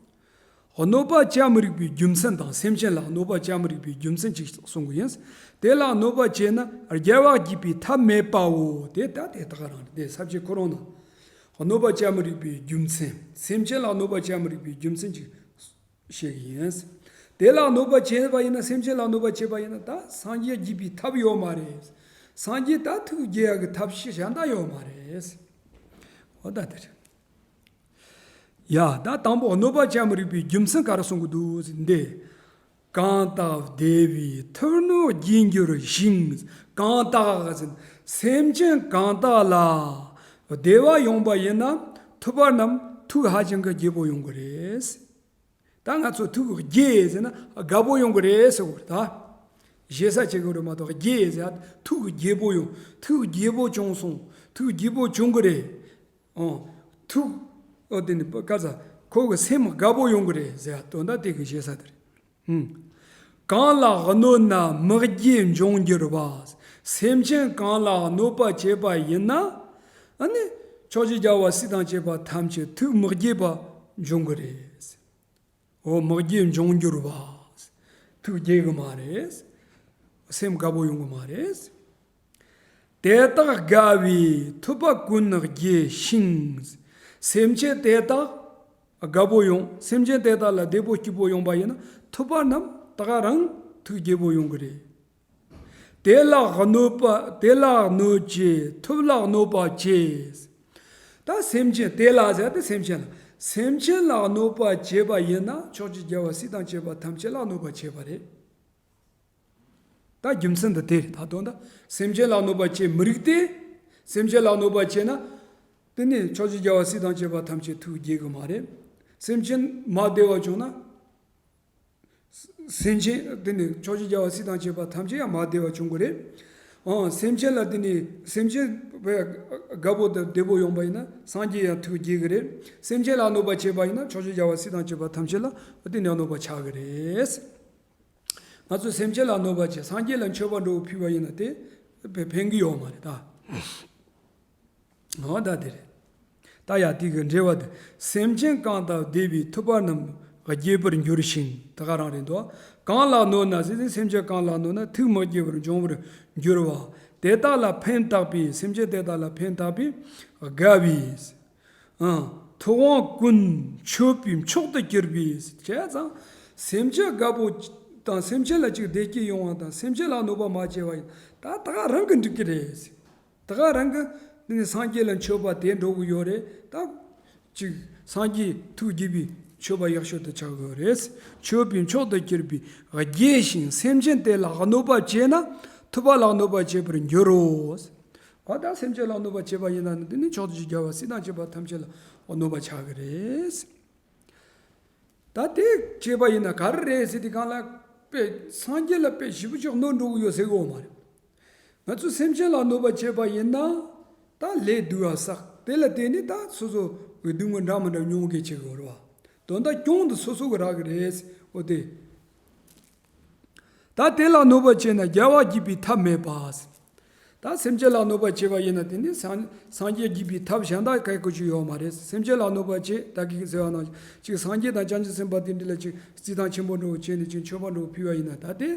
གནོད་པ་བྱ་མི་རིགས་པའི་རྒྱུ་མཚན་དང་སེམས་ཅན་ལ་གནོད་པ་བྱ་མི་རིགས་པའི་རྒྱུ་མཚན་ཅིག་གསུང་གི་ཡིན། དེ་ལ་གནོད་པ་བྱས་ན་རྒྱལ་བ་དགྱེས་པའི་ཐབས་མེད་པའོ། དེ་ལྟ་དེ་དག་རང་རེད། དེ་ས་བཅད་ཁོ་རང་ན། གནོད་པ་བྱ་མི་རིགས་པའི་རྒྱུ་མཚན། སེམས་ཅན་ལ་གནོད་པ་བྱ་མི་རིགས་པའི་རྒྱུ་མཚན་ཅིག་བཤད་གི་ཡིན། དེ་ལ་གནོད་པ་བྱས་པ་ཡིན་ན་སེམས་ཅན་ལ་གནོད་པ་བྱས་པ་ཡིན་ན་ད་སངས་རྒྱས་དགྱེས་པའི་ཐབས་ཡོད་མ་རེད། སངས་རྒྱས་ད་ཐུགས་དགྱེས་ཡག་གི་ཐབས་ཤེས་གཞན་དག་ཡོད་མ་རེད། འོ་ད་དེ་རེད། ཡ་ད་དང་པོ་གནོད་པ་བྱ་མི་རིགས་པའི་རྒྱུ་མཚན་ག་རེ་གསུང་གི་འདུག་ཟེར་འདི། གང་དག་བདེ་བའི་ཐུབ་རྣོ་རྒྱས་འགྱུར་ཞིང་། གང་དག་ཟེར་སེམས་ཅན་གང་དག་ལ་བདེ་བ་ཡོང་པ་ཡིན་ན་ཐུབ་པ་རྣམས་ཐུགས་ཧ་ཅང་གི་དགྱེས་པོ་ཡོང་གི་རེད། ད་ང་ཚོ་ཐུགས་དགྱེས་ཟེར་ན་དགའ་པོ་ཡོང་གི་རེད་ཟེར་བ་རེད་ད། ཞེ་ས་བྱེད་གི་རེད་མ་གཏོགས་དགྱེས་ཟེར་ཐུགས་དགྱེས་པོ་ཡོང་། ཐུགས་དགྱེས་པོ་བྱུང་སོང་། ཐུགས་དགྱེས་པོ་བྱུང་གི་རེད། ཨོ། ཐུགས། ཨོ་དེ་ནི་ཀ་ས། ཁོ་གི་སེམས་དགའ་པོ་ཡོང་གི་རེད་ཟེར་དོན་དག་དེ་གི་ཞེ་ས་དེ་རེད། ཧུམ། གང་ལ་གནོད་ན་མི་དགྱེས་འབྱུང་འགྱུར་བ། སེམས་ཅན་གང་ལ་གནོད་པ་བྱས་པ་ཡིན་ན། ཨ་ནི། ཕྱོགས་བཅུའི་རྒྱལ་བ་སྲས་དང་བཅས་པ་ཐམས་ཅད་ཐུགས་མི་དགྱེས་པ་འབྱུང་གི་རེད། འོ་མི་དགྱེས་འབྱུང་འགྱུར་བ། ཐུགས་དགྱེས་གི་མ་རེད། སེམས་དགའ་པོ་ཡོང་གི་མ་རེད། དེ་དག་དགའ་བའི་ཐུབ་པ་ཀུན་དགྱེས་ཤིང་། སེམས་ཅན་དེ་དག་དགའ་པོ་ཡོང་། སེམས་ཅན་དེ་དག་ལ་བདེ་པོ་སྐྱིད་པོ་ཡོང་པ་ཡིན་ན་ཐུབ་པ་རྣམས་དག་རང་ཐུགས་དགྱེས་པོ་ཡོང་གི་རེད། དེ་ལ་གནོད་པ་དེ་ལ་གནོད་བྱེད་ཐུབ་ལ་གནོད་པ་བྱེད། ད་སེམས་ཅན་དེ་ལ་ཟེར་ཏེ་སེམས་ཅན་ལ་སེམས་ཅན་ལ་གནོད་པ་བྱེད་པ་ཡིན་ན་ཕྱོགས་བཅུའི་རྒྱལ་བ་སྲས་དང་བཅས་པ་ཐམས་ཅད་ལ་གནོད་པ་བྱེད་པ་རེད། ད་རྒྱུ་མཚན་འདི་དེ་རེད། ད་དོན་དག་སེམས་ཅན་ལ་གནོད་པ་བྱེད་མི་རིགས་ཏེ། སེམས་ཅན་ལ་གནོད་པ་བྱེད་ན། དེ་ནི་ཕྱོགས་བཅུའི་རྒྱལ་བ་སྲས་དང་བཅས་པ་ཐམས་ཅད་ཐུགས་དགྱེས་གི་མ་རེད། སེམས་ཅན་མ་བདེ་བ་བྱུང་ན། སེམས་ཅན་དེ་ནི་ཕྱོགས་བཅུའི་རྒྱལ་བ་སྲས་དང་བཅས་པ་ཐམས་ཅད་ཡང་མ་བདེ་བ་བྱུང་གི་རེད། ཨང་སེམས་ཅན་ལ་དེ་ནི་སེམས་ཅན་དགའ་པོ་དང་བདེ་པོ་ཡོང་པ་ཡིན་ན་སངས་རྒྱས་ཡང་ཐུགས་དགྱེས་གི་རེད། སེམས་ཅན་ལ་གནོད་པ་བྱས་པ་ཡིན་ན་ཕྱོགས་བཅུའི་རྒྱལ་བ་སྲས་དང་བཅས་པ་ཐམས་ཅད་ལ་དེ་ནི་གནོད་པ་ཆགས་གི་རེད། ང་ཚོས་སེམས་ཅན་ལ་གནོད་པ་བྱས་སངས་རྒྱས་ལ་མཆོད་པ་འགྲོ་བ་ཕུལ་བ་ཡིན་ན་དེ་ ཕན་གྱི་ཡོད་མ་རེད་ད། འོ་ད་དེ་རེད། ད་ཡ་དེ་གི་འགྲེལ་བ་དེ། སེམས་ཅན་གང་དག་བདེ་བའི་ཐུབ་པ་རྣམས་རྒྱས་པར་འགྱུར་ཞིང་། དེ་ག་རང་རེད་འདུག་གང་ལ་གནོད་ན་ཟེར་ཏེ། སེམས་ཅན་གང་ལ་གནོད་ན་ཐུགས་མི་དགྱེས་པར་འབྱུང་བར་འགྱུར་བ། དེ་དག་ལ་ཕན་བཏགས་པའི། སེམས་ཅན་དེ་དག་ལ་ཕན་བཏགས་པའི་དགའ་བའི། ཨང་། ཐུབ་དབང་ཀུན་མཆོད་པའི་མཆོག་ཏུ་གྱུར་པའི། བྱས་ཙང་སེམས་ཅན་དགའ་པོ་དང་སེམས་ཅན་ལ་ཅིག་བདེ་སྐྱིད་ཡོང་བ་དང་སེམས་ཅན་ལ་གནོད་པ་མ་བྱས་པ་ཡིན་ད་ད་ག་རང་གི་འགྲིག་གི་རེད། ད་ག་རང་གི་ནི་སངས་རྒྱས་ལ་མཆོད་པ་དེ་འགྲོ་གི་ཡོད་རེད་ད། ཅིག་སངས་རྒྱས་ཐུགས་དགྱེས་པའི་མཆོད་པ་ཡག་ཤོས་དུ་ཆགས་ཡོད་རེད། མཆོད་པའི་མཆོག་ཏུ་གྱུར་པའི་དགྱེས་ཤིང་སེམས་ཅན་དེ་ལ་གནོད་པ་བྱས་ན་ཐུབ་པ་ལ་གནོད་པ་བྱེད་པར་འགྱུར་རོ། འོ་ད་སེམས་ཅན་ལ་གནོད་པ་བྱས་པ་ཡིན་ན་ནི་དེ་ནི་མཆོག་ཏུ་ཅིག་རྒྱལ་བ་སྲིད་དང་བཅས་པ་ཐམས་ཅད་ལ་གནོད་པ་ཆགས་ཀྱི་རེད། ད་དེ་བྱས་པ་ཡིན་ན་ག་རེ་རེད་ཟེར་དུས་སྒང་ལ་དཔེ་སངས་རྒྱས་ལ་དཔེ་ཞེ་པོ་ཅིག་གནོད་འགྲོ་གི་ཡོད་ཟེར་གི་ཡོད་མ་རེད། ང་ཚོ་སེམས་ཅན་ལ་གནོད་པ་བྱས་པ་ཡིན་ན་ད་ལས་སྡུག་བ་བསགས། དེ་ལ་བརྟེན་ནས་ད་སོ་སོ་གི་སྡུག་བསྔལ་འདྲ་མི་འདྲ་མྱོང་གི་བྱེད་དགོས་རེད་བ། དོན་དག་གྱོང་དེ་སོ་སོ་གི་རག་གི་རེད། འོ་དེ། ད་དེ་ལ་གནོད་པ་བྱས་ན་རྒྱལ་བ་དགྱེས་པའི་ཐབས་མེད་པ། ད་སེམས་ཅན་ལ་གནོད་པ་བྱས་པ་ཡིན་ན་དེ་ནི་སངས་སངས་རྒྱས་དགྱེས་པའི་ཐབས་གཞན་དག་ག་གི་ཅིག་ཡོད་མ་རེད། སེམས་ཅན་ལ་གནོད་པ་བྱས་ད་གི་ཟེར་བ་ནང་ཅིག་སངས་རྒྱས་དང་བྱང་ཆུབ་སེམས་དཔའ་དེ་འདྲ་ལ་ཅིག་རྩིས་ཐང་ཆེན་པོ་འདྲ་བོ་བྱས་ནས་ཅིག་མཆོད་པ་འདྲ་བོ་ཕུལ་བ་ཡིན་ན་ད་དེ།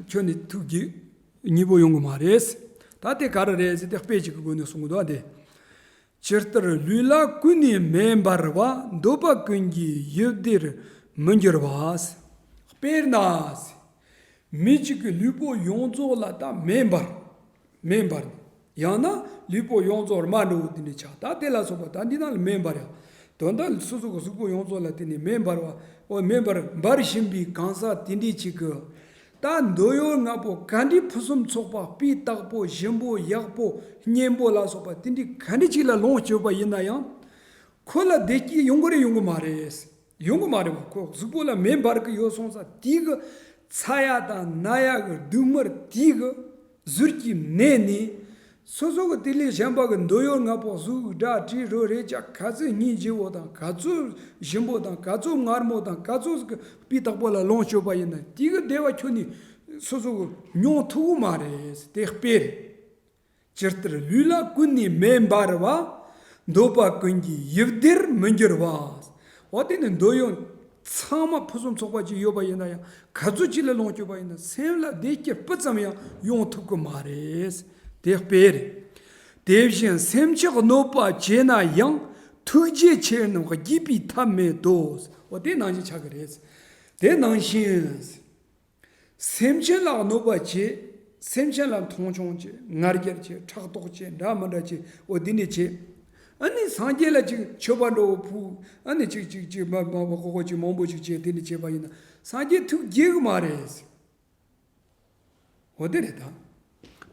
ཁྱོད་ནི་ཐུགས་དགྱེས་ཉེས་པོ་ཡོང་གི་མ་རེད། ད་དེ་ག་རེ་རེད་ཟེར་ཏེ་དཔེ་ཅིག་གི་སྒོ་ནས་གསུང་གི་འདུག་ཨ་དེ། ཇི་ལྟར་ལུས་ལ་ཀུན་ནས་མེ་འབར་བ། འདོད་པ་ཀུན་གྱི་ཡིད་བདེར་མི་འགྱུར་བ། དཔེར་ན། མི་གཅིག་གི་ལུས་པོ་ཡོངས་རྫོགས་ལ་ད་མེ་འབར། མེ་འབར་ནས། ཡང་ན་ལུས་པོ་ཡོངས་རྫོགས་རྨ་འདྲ་བོ་དེ་འདྲ་ཆགས། ད་དེ་ལ་སོགས་པ་ད་འདི་ནང་ལ་མེ་འབར་ཡང་། དོན་དག་སོ་སོ་གི་གཟུགས་པོ་ཡོངས་རྫོགས་ལ་དེ་ནས་མེ་འབར་བ། འོ་མེ་འབར་འབར་བཞིན་པའི་གང་ཟག་དེ་འདྲའི་གཅིག་གི། ད་འདོད་ཡོན་ལྔ་པོ་ག་འདྲའི་ཕུན་སུམ་ཚོགས་པ་སྤུས་དག་པོ་ཞིམ་པོ་ཡག་པོ་སྙན་པོ་ལ་སོགས་པ་དེ་འདྲའི་ག་འདྲའི་གཅིག་ལ་ལོངས་སྤྱོད་པ་ཡིན་ན་ཡང་། ཁོ་ལ་བདེ་སྐྱིད་ཡོང་གི་རེད་ཡོང་གི་མ་རེད། ཡོང་གི་མ་རེད་བ། ཁོ་གཟུགས་པོ་ལ་མེ་འབར་གི་ཡོད་སོང་ཙང་དེ་གི་ཚ་ཡ་དང་ན་ཡ་གི་སྡུག་བསྔལ་དེ་གི་ཟུར་གྱིས་མནན་ནས། སོ་སོ་གི་དེ་ལས་གཞན་པ་གི་འདོད་ཡོན་ལྔ་པོ་གཟུགས་སྒྲ་དྲི་རོ་རེག་བྱ་ག་ཚོད་སྙིང་རྗེ་བོ་དང་ག་ཚོད་ཞིམ་པོ་དང་ག་ཚོད་མངར་མོ་དང་ག་ཚོད་གི་སྤུས་དག་པོ་ལ་ལོངས་སྤྱོད་པ་ཡིན་ན་དེ་གི་བདེ་བ་ཁྱོན་ནས་སོ་སོ་གི་མྱོང་ཐུབ་གི་མ་རེད། དེ་དཔེ་རེད། ཇི་ལྟར་ལུས་ལ་ཀུན་ནས་མེ་འབར་བ། འདོད་པ་ཀུན་གྱི་ཡིད་བདེར་མི་འགྱུར་བ། འོ་དེ་ནི་འདོད་ཡོན་ཚང་མ་ཕུན་སུམ་ཚོགས་པ་ཅིག་ཡོད་པ་ཡིན་ན་ཡང་ག་ཚོད་ཅིག་ལ་ལོངས་སྤྱོད་པ་ཡིན་ན་སེམས་ལ་བདེ་སྐྱིད་སྤུ་ཙམ་ཡང་ཡོང་ཐུབ་ཀྱི་མ་རེད། དེ་དཔེ་རེད། དེ་བཞིན་སེམས་ཅན་གནོད་པ་བྱས་ན་ཡང་ཐུགས་རྗེ་ཆེ་རྣམས་རྒྱས་པའི་ཐབས་མེད་དོ། འོ་དེ་ནང་བཞིན་ཆགས་ཀྱི་རེད། དེ་ནང་བཞིན། སེམས་ཅན་ལ་གནོད་པ་བྱེད། སེམས་ཅན་ལ་མཐོང་ཆུང་བྱེད། ང་རྒྱལ་བྱེད། ཕྲག་དོག་བྱེད། འདྲ་མི་འདྲ་བྱེད། འོ་འདི་འདྲ་བྱེད། ཨ་ནི་སངས་རྒྱས་ལ་ཅིག་མཆོད་པ་འདྲ་བོ་ཕུལ། ཨ་ནི་ཅིག་ཅིག་ཅིག་མ་མ་མ་ཁོ་ཁོ་ཅིག་མང་པོ་ཅིག་བྱེད། འདི་འདྲ་བྱེད་པ་ཡིན་ན་སངས་རྒྱས་ཐུགས་དགྱེས་གི་མ་རེད། འོ་དེ་རེད་ད།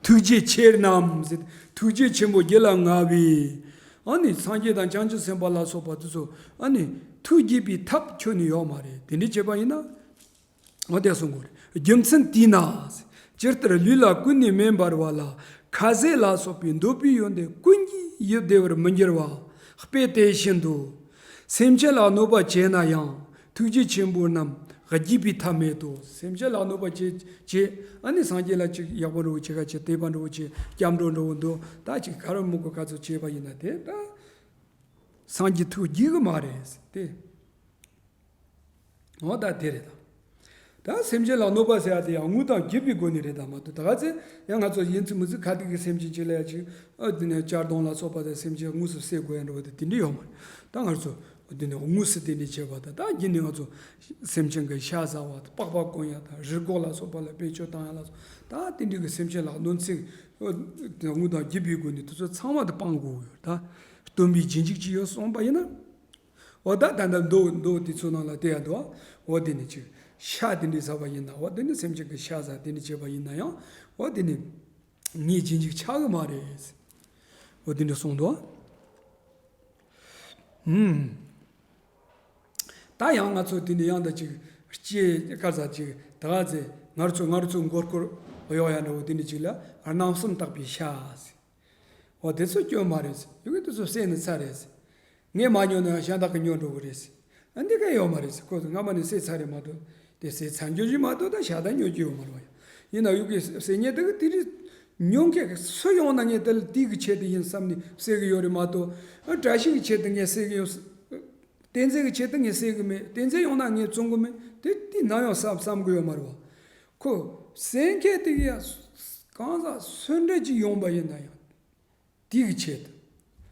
ཐུགས་རྗེ་ཆེ་རྣམས་ཟེར། ཐུགས་རྗེ་ཆེན་པོ་དགྱེས་ལ་མངའ་བའི། ཨ་ནི་སངས་རྒྱས་དང་བྱང་ཆུབ་སེམས་དཔའ་ལ་སོགས་པ་དེ་ཚོ་ཨ་ནི་ཐུགས་དགྱེས་པའི་ཐབས་ཁྱོན་ནས་ཡོད་མ་རེད། དེ་འདྲ་བྱས་པ་ཡིན་ན། འོ་དེ་གསུང་དགོས་རེད། རྒྱུ་མཚན་དེས་ན། ཇི་ལྟར་ལུས་ལ་ཀུན་ནས་མེ་འབར་བ་ལ། ཁ་ཟས་ལ་སོགས་པའི་འདོད་པའི་ཡོན་ཏན་ཀུན་གྱི་ཡིད་བདེ་བར་མི་འགྱུར་བ། དཔེ་དེ་བཞིན་དུ། སེམས་ཅན་ལ་གནོད་པ་བྱས་ན་ཡང་། ཐུགས་རྗེ་ཆེན་པོ་རྣམས་རྒྱས་པའི་ཐབས་མེད་དོ། སེམས་ཅན་ལ་གནོད་པ་བྱེད་བྱེད། ཨ་ནི་སངས་རྒྱས་ལ་ཅིག་ཡག་པོ་འདྲ་བོ་བྱེད་ག་བྱེད། དད་པ་འདྲ་བོ་བྱེད། སྐྱབས་འགྲོ་འདྲ་བོ་འདུག་ད་ཅིག་ག་རེ་མི་དགོས་ག་ཚོད་བྱས་པ་ཡིན་ན་དེ་ད། སངས་རྒྱས་ཐུགས་དགྱེས་གི་མ་རེད་དེ། འོ་ད་དེ་རེད་ད། ད་སེམས་ཅན་ལ་གནོད་པ་ཟེར་ཡ་དེ་ཡང་ངུ་དང་སྐྱིད་པའི་སྒོ་ནས་རེད་ད་མ་གཏོགས་ད་ག་ཚོད་ཡང་ང་ཚོ་ཡིན་ཚུལ་མི་ཚུལ་ཁ་ཐུག་གི་སེམས་ཅན་ཅིག་ལ་ཡ་ཅིག་ཨ་དེ་ནས་གཅར་རྡུང་ལ་སོགས་པ་དང་སེམས་ཅན་དངོས་སུ་བསད་དགོས་ཡ་འདྲ་བོ་དེ་དེ་འདྲ་ཡོད་མ་རེད། ད་ང་ཚོ་དེ་ནས་དངོས་སུ་དེ་འདྲ་བྱས་པ་དང་ད་གཞི་ནས་ང་ཚོ་སེམས་ཅན་གྱི་ཤ་ཟ་བ་དང་པགས་པ་བསྐོན་ཡ་དང་རི་སྒོག་ལ་སོགས་པ་ལ་བེད་སྤྱོད་བཏང་ཡ་ལ་སོགས་ད་དེ་འདྲ་གི་སེམས་ཅན་ལ་གནོད་འཚེ་ངུ་དང་སྐྱིད་པའི་སྒོ་ནས་དེ་ཚོ་ཚང་མ་དེ་སྤང་དགོས་ཡོད་ད། སྟོན་པའི་རྗེས་འཇུག་ཅིག་ཡོད་གསུངས་པ་ཡིན་ན། འོ་ད་ད་ལྟ་མདོ་མདོ་དེ་ཚོ་ནང་ལ་བལྟས་ཡ་འདུག་འོ་དེ་ནི་ཅིག་ཤ་དེ་འདྲའི་ཟ་བ་ཡིན་ན་འོ་དེ་ནི་སེམས་ཅན་གྱི་ཤ་ཟ་དེ་འདྲ་བྱས་པ་ཡིན་ན་ཡང་འོ་དེ་ནི་ངའི་རྗེས་འཇུག་ཆགས་གི་མ་རེད། འོ་དེ་འདྲ་གསུངས་འདུག་ཧུམ། ད་ཡང་ང་ཚོ་དེ་ནི་ཡང་ད་ཅིག་སྐྱེ་དཀར་ཟ་ཅིག་ད་ག་ཚེ་ང་ཚོ་ང་ཚོ་མགོ་སྐོར་གཡོག་ཡ་འདྲ་བོ་དེ་འདྲ་ཅིག་ལ་རྣམ་གསུམ་དག་པའི་ཤ་ཟེར། འོ་དེ་ཚོ་སྐྱོན་མ་རེད་ཟེར། ཡོད་གི་དེ་ཚོ་བསད་ནི་ཚར་རེད་ཟེར། ངས་མ་ཉོ་ན་ཡང་གཞན་དག་གིས་ཉོ་འགྲོ་གི་རེད་ཟེར། ཨ་འདི་ག་ཡོད་མ་རེད་ཟེར། ཁོ་ཚོ་སྔ་མ་ནས་བསད་ཚར་རེད་མ་གཏོགས་དེ་བསད་ཚར་འགྱོ་རྒྱུ་མ་གཏོགས་ད་ཞག་ད་ཉོ་རྒྱུ་ཡོད་མ་རེད་བ། ཡིན་ན་ཡོད་གི་ཟེར་མཁན་དེ་གི་དེ་རིགས་ཉོ་མཁན་གི་སུ་ཡོང་ན་ངས་དེ་ལ་དེ་གི་ཆེད་དུ་ཡིན་བསམ་ནས་བསད་གི་ཡོད་རེད་མ་གཏོགས། ཨ། བཀྲ་ཤིས་ཀྱི་ཆེད་དུ་ངས་བསད་གི་ཡོད། བསྟན་འཛིན་གྱི་ཆེད་དུ་ངས་བསད་གི་མེད། བསྟན་འཛིན་ཡོང་ན་ངས་བཙོང་གི་མེད། དེ་དེ་ནམ་ཡང་བསམ་བསམ་གི་ཡོད་མ་རེད་བ། ཁོ་བསད་མཁན་དེ་གི་ཡང་གང་ཟག་སུ་འདྲ་ཅིག་ཡོང་པ་ཡིན་ན་ཡང་། དེ་གི་ཆེད་དུ།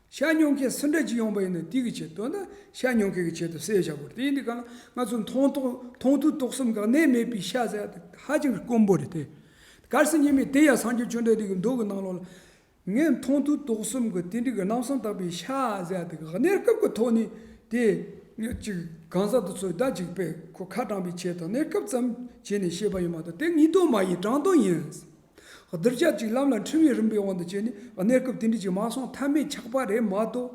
ཤ་ཉོ་མཁན་སུ་འདྲ་ཅིག་ཡོང་པ་ཡིན་ན་དེ་གི་ཆེད་དུ། ད་ཤ་ཉོ་མཁན་གི་ཆེད་དུ་བསད་བཞག་དགོས་རེད། དེ་ཡིན་དུས་གང་ལ་ང་ཚོ་མཐོང་ཐོག་མཐོང་ཐོས་རྟོགས་གསུམ་གི་གནས་མེད་པའི་ཤ་ཟེར་ཡ་དེ་ཧ་ཅང་གི་དཀོན་པོ་རེད་དེ། གལ་སྲིད་ཉི་མས་དེ་ཡང་སངས་རྒྱས་བཅོམ་ལྡན་འདས་ཀྱི་མདོ་གི་ནང་ལོགས་ལ། ངས་མཐོང་ཐོས་རྟོགས་གསུམ་གི་དེ་འདྲ་གི་རྣམ་གསུམ་དག་པའི་ཤ་ཟེར་ཡ་དེ་གི་གནས་སྐབས་ཀྱི་ཐོག་ནས་དེ་ཅིག་གང་ཟག་དེ་ཚོས་ད་ཅིག་པས་ཁོ་ཁ་དྲང་པའི་ཆེད་དུ་གནས་སྐབས་ཙམ་བྱས་ནས་བཤད་པ་ཡིན་མ་གཏོགས། དེ་ངེས་དོན་མ་ཡིན། དྲང་དོན་ཡིན། གདུལ་བྱ་གཅིག་ལམ་ལ་ཁྲིད་པའི་རིམ་པའི་དབང་དུ་བྱས་ནས་གནས་སྐབས་དེ་འདྲ་ཅིག་མ་སོང་ཐབས་མེད་ཆགས་པ་རེད་མ་གཏོགས།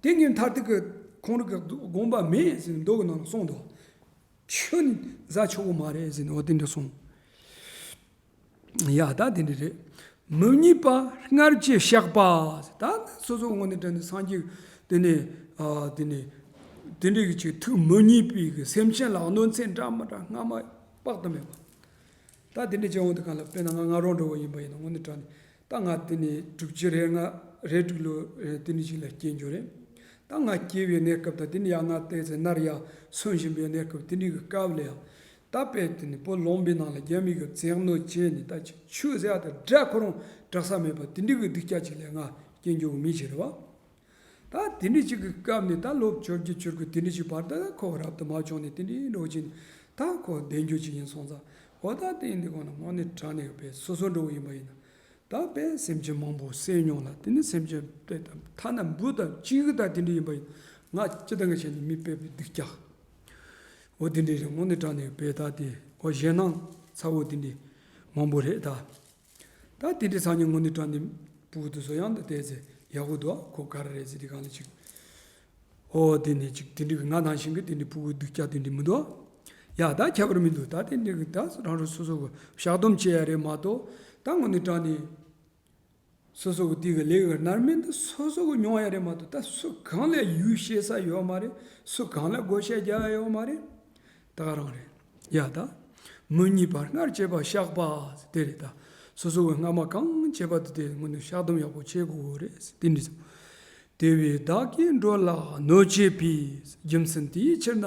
དེ་ངས་མཐར་ཐུག་གི་ཁོང་རང་གི་དགོངས་པ་མེད་ཟེར་ནས་མདོ་གི་ནང་ལ་གསུངས་འདུག་ཁྱོན་ནས་བཟའ་ཆོག་གི་མ་རེད་ཟེར་ནས་འོ་དེ་འདྲ་གསུངས། ཡ། ད་དེ་འདྲ་རེད། མི་མཉེས་པ་སྔར་བྱས་བཤགས་པ། ད་སོ་སོ་དངོས་གནས་དྲང་གནས་སངས་རྒྱས་དེ་ནས། ཨ། དེ་ནས་དེ་འདྲ་གི་ཅིག་ཐུགས་མི་མཉེས་པའི་གི་སེམས་ཅན་ལ་གནོད་འཚེ་འདྲ་མི་འདྲ་སྔ་མ་དཔག་ཏུ་མེད་པ། ད་དེ་འདྲ་བྱས་འོང་དུས་གང་ལ་དཔེར་ན་ང་ང་རང་འདྲ་བོ་ཡིན་པ་ཡིན་ན་དངོས་གནས་དྲང་གནས་ད་ང་དེ་ནས་དྲུག་ཅུ་རེ་ལྔ་རེ་དྲུག་ལོ་རེ་དེ་འདྲ་ཅིག་ལ་སྐྱེས་རྒྱུ་རེད། ད་ང་སྐྱེས་པའི་གནས་སྐབས་དང་དེ་ནས་ཡང་ང་ལྟས་ཚེ་ནར་ཡང་སོན་བཞིན་པའི་གནས་སྐབས་དེ་འདྲའི་གི་སྐབས་ལ་ཡང་། ད་དཔེ་དེ་ནི་བུ་ལོན་པའི་ནང་ལ་རྒྱ་མི་གི་བཙན་གནོན་བྱས་ནས་ད་ཆོས་ཟེར་ཡ་དེ་སྒྲ་ཁོ་རང་གྲགས་ས་མེད་པ་དེ་འདྲའི་གི་སྡུག་ཅག་ཅིག་ལ་ང་སྐྱེས་འགྱོ་གི་མི་ཞིག་རེད་བ། ད་དེ་འདྲའི་ཅིག་གི་སྐབས་ནས་ད་ལོ་བཅོ་བརྒྱད་བཅུ་དགུ་དེ་འདྲའི་ཅིག་བར་དུ་ཁོ་རབ་ཏུ་མ་བྱུང་ནས་དེ་འདྲའི་འགྲོ་གི་ནི་ད་ཁོ་བདེ་འགྱུར་ཅིག་ཡིན་སོང་ཙང་། འོ་ད་དེ་ཡིན་དུས་གོང་ན་དངོས་གནས་དྲང་གནས་དཔེ་སོ་སོ་འདྲ་བོ་ཡིན་པ་ཡིན་ན། ད་དཔེ་སེམས་ཅན་མང་པོ་བསད་མྱོང་ལ། དེ་ནི་སེམས་ཅན་དཔེ་དང་ཐ་ན་འབུ་དང་གཅིག་གི་ད་དེ་འདྲ་ཡིན་པ་ཡིན། ང་སྤྱི་བཏང་གི་བྱས་ནས་མི་དཔེ་བའི་སྡུག་ཅག་འོ་དེ་འདྲ་རེད། དངོས་གནས་དྲང་གནས་དཔེ་ད་དེ་འོ་ཞེད་སྣང་ཚ་བོ་དེ་འདྲ་མང་པོ་རེད་ད། ད་དེ་འདྲའི་སང་ཉིན་དངོས་གནས་དྲང་གནས་ཕྲུ་གུ་དེ་ཚོ་ཡང་ད་བལྟས་ཚེ་ཡག་པོ་འདུག་ཁོ་ག་རེ་རེད་ཟེར་དུས་གང་ལ་ཅིག་འོ་དེ་ནས་ཅིག་དེ་འདྲའི་ང་ནང་བཞིན་གྱི་དེ་འདྲའི་ཕྲུ་གུ་སྡུག་ཅག་དེ་འདྲའི་མི་འདུག་ཡ། ད་ཁྱད་པར་མི་འདུག་ད་དེ་འདྲའི་གི་ད་རང་རང་སོ་སོ་གི་བཤགས་སྡོམ་བྱེད་ཡ་རེད་མ་གཏོགས། ད་དངོས་གནས་དྲང་གནས་སོ་སོ་གི་དེ་གི་ལས་ཀྱི་རྣམ་སྨིན་དེ་སོ་སོ་གི་མྱོང་ཡ་རེད་མ་གཏོགས། ད་སུ་གང་ལ་ཡུལ་ཤེས་ས་ཡོད་མ་རེད། སུ་གང་ལ་བགོ་བཤའ་རྒྱག་ཡ་ཡོད་མ་རེད། ད་ག་རང་རེད། ཡ། ད་མི་མཉེས་པ་སྔར་བྱས་པ་བཤགས་པ་དེ་རེད། ད་སོ་སོ་གི་སྔ་མ་གང་བྱས་པ་དེ་དེ་དངོས་གནས་བཤགས་སྡོམ་ཡག་པོ་བྱེད་དགོས་རེད་དེ་འདྲ་སོང་། དེ་བས་བདག་གིས་འགྲོ་ལ་གནོད་བྱེད་པའི། རྒྱུ་མཚན་དེའི་ཕྱིར་ན།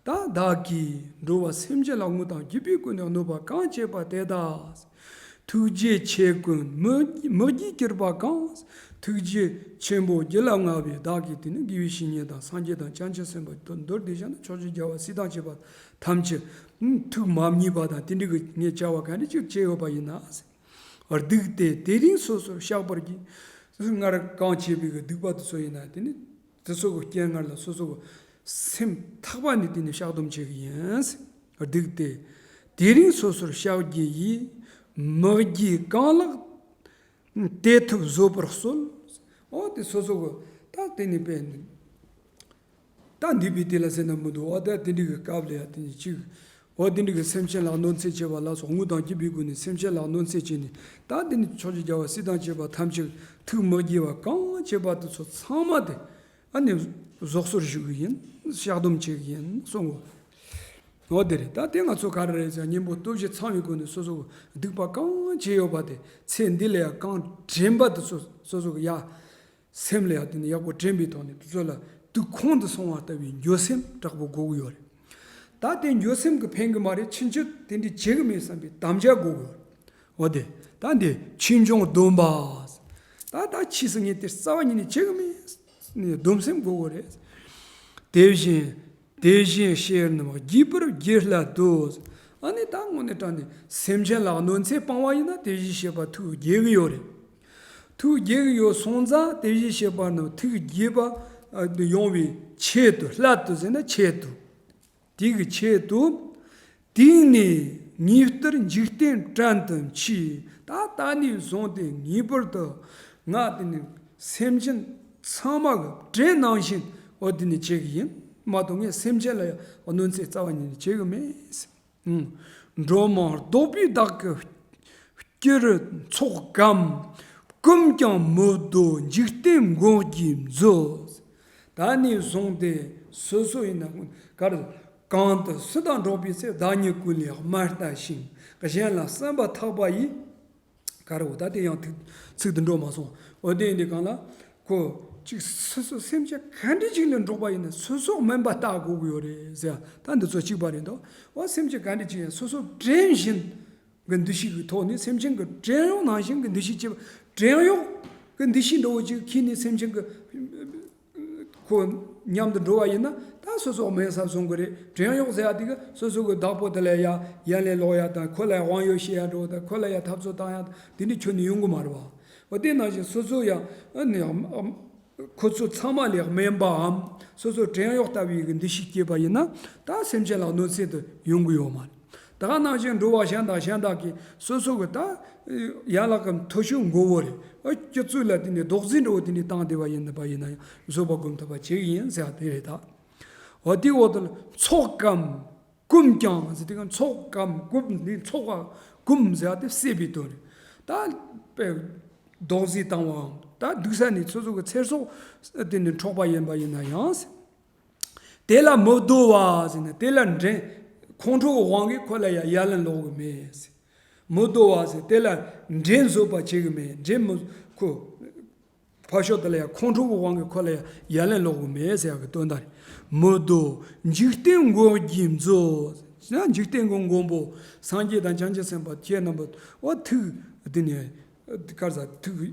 ད་བདག་གིས་འགྲོ་བ་སེམས་ཅན་ལ་དངོས་དང་བརྒྱུད་པའི་སྒོ་ནས་གནོད་པ་གང་བྱས་པ་དེ་དག །ཐུགས་རྗེ་ཆེ་ཀུན་མི་མི་བགྱིད་གྱུར་པ་གང་། ཐུགས་རྗེ་ཆེན་པོ་བགྱིད་ལ་བསྔགས་པའི་བདག་གིས། དེ་ནི་དགེ་བའི་བཤེས་གཉེན་དང་སངས་རྒྱས་དང་བྱང་ཆུབ་སེམས་དཔའ་མདོར་བསྡུས་བྱས་ན་ཕྱོགས་བཅུའི་རྒྱལ་བ་སྲས་དང་བཅས་པ་ཐམས་ཅད་ཐུགས་མ་མཉེས་པ་དང་དེ་འདྲ་གི་ངས་བྱ་བ་ག་འདྲ་ཅིག་བྱས་ཡོད་པ་ཡིན་ན། སྡིག་སྟེ་དེ་རིང་སོ་སོར་བཤགས་པར་བགྱི། སྔར་གང་བྱས་པའི་གི་སྡིག་པ་དེ་ཚོ་ཡིན་ན་དེ་ནི་དེ་ཚོ་གི་རྐྱེན་ངན་ལ་སོ་སོ་གི་སེམས་ཐག་པ་ནས་དེ་ནི་བཤགས་སྡོམ་བྱེད་གི་ཡིན། སྡིག་སྟེ་དེ་རིང་སོ་སོར་བཤགས་བགྱི་ཡིས། མི་བགྱིད་གང་ལགས་དེ་ཐུབ་བཟོད་པར་གསོལ། འོ་དེ་སོ་སོ་གི་ད་དེ་ནི་དཔེ་ནི། ད་འདི་པའི་དེ་ལ་ཟེར་ན་མི་འདུག་འོ་ད་དེ་འདྲ་གི་སྐབས་ལ་ཡང་དེ་ནི་གཅིག་འོ་དེ་འདྲ་གི་སེམས་ཅན་ལ་གནོད་འཚེ་བྱེད་པ་ལ་སོགས་དངོས་དང་བརྒྱུད་པའི་སྒོ་ནས་སེམས་ཅན་ལ་གནོད་འཚེ་བྱས་ནས། ད་དེ་ནི་ཕྱོགས་བཅུའི་རྒྱལ་བ་སྲས་དང་བཅས་པ་ཐམས་ཅད་ཐུགས་མི་དགྱེས་པ་གང་བྱས་པ་དེ་ཚོ་ཚང་མ་དེ་ཨ་ནི་བཟོད་གསོལ་ཞུ་གི་ཡིན། བཤགས་སྡོམ་བྱེད་གི་ཡིན་གསུང་གོ། འོ་དེ་རེད། ད་དེ་ང་ཚོ་ག་རེ་རེད་ཟེར་ན་གཉེན་པོ་སྟོབས་བཞི་ཚང་བའི་སྒོ་ནས་སོ་སོ་གི་སྡིག་པ་གང་བྱས་ཡོད་པ་དེ་ཚེ་འདི་ལ་ཡང་གང་དྲན་པ་དེ་ཚོ་སོ་སོ་གི་ཡ། སེམས་ལ་ཡང་དེ་ནི་ཡག་པོ་དྲན་པའི་ཐོག་ནས་དེ་ཚོ་ལ་དུག་ཁོང་དུ་སོང་བ་ལྟ་བུའི་འགྱོད་སེམས་དྲག་པོ་དགོས་ཀྱི་ཡོད་རེད། ད་དེ་འགྱོད་སེམས་ཀྱིས་ཕན་གྱི་མ་རེད། ཕྱིན་ཆད་དེ་འདྲ་བྱེད་ཀྱི་མེད་བསམ་པའི་དམ་བཅའ་དགོས་ཀྱི་ཡོད་རེད། འོ་དེ་ད་འདི་ཕྱིས་འབྱུང་སྡོམ་པ། ད་ད་ཕྱིས་སུ་ངས་དེ་རྩ་བ་ཉིད་ནས་བྱེད་ཀྱི་མེད་ནས་སྡོམ་སེམས་དགོས་ཀྱི་རེད། དེ་བཞིན་དེ་བཞིན་གཤེགས་རྣམས་བགྱིས་པར་བགྱི་སླད་དུ། ཨ་ནི་ད་དངོས་གནས་དྲང་གནས་སེམས་ཅན་ལ་གནོད་འཚེ་སྤང་བ་ཡིན་ན་དེ་བཞིན་གཤེགས་པ་ཐུགས་དགྱེས་ཀྱི་ཡོད་རེད། ཐུགས་དགྱེས་ཀྱི་ཡོད་སོང་ཙང་དེ་བཞིན་གཤེགས་པ་རྣམས་ཐུགས་དགྱེས་པ་ཡོང་བའི་ཆེད་དུ། སླད་དུ་ཟེར་ན་ཆེད་དུ། དེ་གི་ཆེད་དུ། དེང་ནས་ངེས་ལྟར་འཇིག་རྟེན་བྲན་དུ་མཆི། ད་ད་ནས་བཟུང་སྟེ་ངེས་པར་དུ་ང་དེ་ནི་སེམས་ཅན་ཚང་མ་གི་བྲན་ནང་བཞིན་འོ་དེ་ནི་བྱེད་གི་ཡིན་མ་གཏོགས་ངས་སེམས་ཅན་ལ་གནོད་འཚེ་རྩ་བ་ཉིད་ནས་བྱེད་གི་མེད། འགྲོ་མང་བཟློག་པའི་བདག་གི་སྐྱེ་རུ་ཚོགས་གམ། བསྐུམ་ཀྱང་མི་བཟློག་འཇིག་རྟེན་མགོན་གྱིས་མཛོད། ད་ནས་བཟུང་སྟེ་སོ་སོ་ཡིན་ན་གར་ གང་དུ་སུ་དང་འགྲོགས་པའི་ཚེ། བདག་ཉིད་ཀུན་ལས་དམའ་ལྟ་ཞིང་། གཞན་ལ་བསམ་པ་ཐག་པ་ཡིས། ག་རེ་བོ་ད་དེ་ཡང་ཐིག་ཚིག་ཏུ་འགྲོ་མ་སོང་། འོ་དེ་ཡིན་དུས་གང་ལ་ཁོ་ཅིག་སོ་སོ་སེམས་ཅན་ག་འདྲ་ཅིག་ལ་འགྲོགས་པ་ཡིན་ན་སོ་སོ་དམན་པ་ལྟ་དགོས་ཀྱི་ཡོད་རེད་ཟེར། ད་འདི་ཚོ་གཅིག་པ་རེད་འདུག་འོ་སེམས་ཅན་ག་འདྲ་ཅིག་ཡིན་སོ་སོ་དྲན་བཞིན་གྱི་འདུ་ཤེས་ཀྱི་ཐོག་ནས་སེམས་ཅན་གྱི་བྲན་གཡོག་ནང་བཞིན་གྱི་འདུ་ཤེས་བྱེད་པ། བྲན་གཡོག་གི་འདུ་ཤེས་འདྲ་བོ་ཅིག་ཁྱེར་ནས་སེམས་ཅན་གྱི་ཁོ་མཉམ་དུ་འགྲོ་བ་ཡིན་ན་ད་སོ་སོ་དམན་ས་བཟུང་གི་རེད། བྲན་གཡོག་ཟེར་ཡ་དེ་གི་སོ་སོ་གི་བདག་པོ་དེ་ལ་ཡ་ཡར་ལན་སློག་ཡ་དང་ཁོ་ལ་ཡ་དབང་ཡོད་བཤད་ཡ་འགྲོ་དང་ཁོ་ལ་ཡ་འཐབ་རྩོད་བཏང་ཡ་དང་དེ་འདྲ་ཁྱོན་ནས་ཡོང་གི་མ་རེད་བ། འོ་དེ་ནང་བཞིན་སོ་སོ་ཡ་ཨ་ནི་ཁོ་ཚོ་ཚང་མ་ལས་དམན་པའམ་སོ་སོ་བྲན་གཡོག་ལྟ་བུའི་གི་འདུ་ཤེས་སྐྱེས་པ་ཡིན་ན་ད་སེམས་ཅན་ལ་གནོད་འཚེ་དེ་ཡོང་གི་ཡོད་མ་རེད། ད་ག་ནང་བཞིན་འགྲོ་བ་གཞན་དག་གཞན་དག་གིས་སོ་སོ་གི་ད་ཡན་ལག་གི་མཐོ་ཤོས་མགོ་བོ་རེད། ཨ་སྤྱི་ཚོགས་ལ་དེ་ནས་རྡོག་རྫིས་འདྲ་བོ་དེ་ནས་བཏང་བསྡད་པ་ཡིན་པ་ཡིན་ན་ཡང་བཟོད་པ་སྒོམ་ཐུབ་པ་བྱེད་ཀྱི་ཡིན་ཟེར་བ་དེ་རེད་ད། འོ་དེའི་འོག་ཏུ་ཚོགས་གམ་གུམ་ཀྱང་ཟེར་དུས་ཀྱང་ཚོགས་གམ་གུམ་འདི་ཚོགས་པ་གུམ་ཟེར་བ་དེ་བསད་པའི་དོན་རེད། ད་དཔེ་རྡོག་རྫིས་བཏང་བའམ་ད་སྡུག་ས་ནས་སོ་སོ་གི་ཚེ་སྲོག་དེ་ནས་འཕྲོག་པ་ཡིན་པ་ཡིན་ན་ཡང་། དེ་ལ་མི་བཟློག་པ་ཟེར་ན་དེ་ལ་འདྲེན་ཁོང་ཁྲོ་གི་དབང་གིས་ཁོ་ལ་ཡ་ཡ་ལན་སློག་གི་མེད་ཟེར། མི་བཟློག་པ་ཟེར་དེ་ལ་འདྲེན་བཟོད་པ་བྱེད་གི་མེད། འདྲེན་མི་ཁོ་ཕར་ཕྱོགས་དེ་ལ་ཡ་ཁོང་ཁྲོ་གི་དབང་གིས་ཁོ་ལ་ཡ་ཡ་ལན་སློག་གི་མེད་ཟེར་ཡ་གི་དོན་དག་རེད། མི་བཟློག་འཇིག་རྟེན་མགོན་གྱིས་མཛོད་ཟེར་ན་འཇིག་རྟེན་གྱི་མགོན་པོ་སངས་རྒྱས་དང་བྱང་ཆུབ་སེམས་དཔའ་ཁྱེད་རྣམ་པ་འོ་ཐུགས་དེ་ནས། དཀར་ཟ་ཐུགས་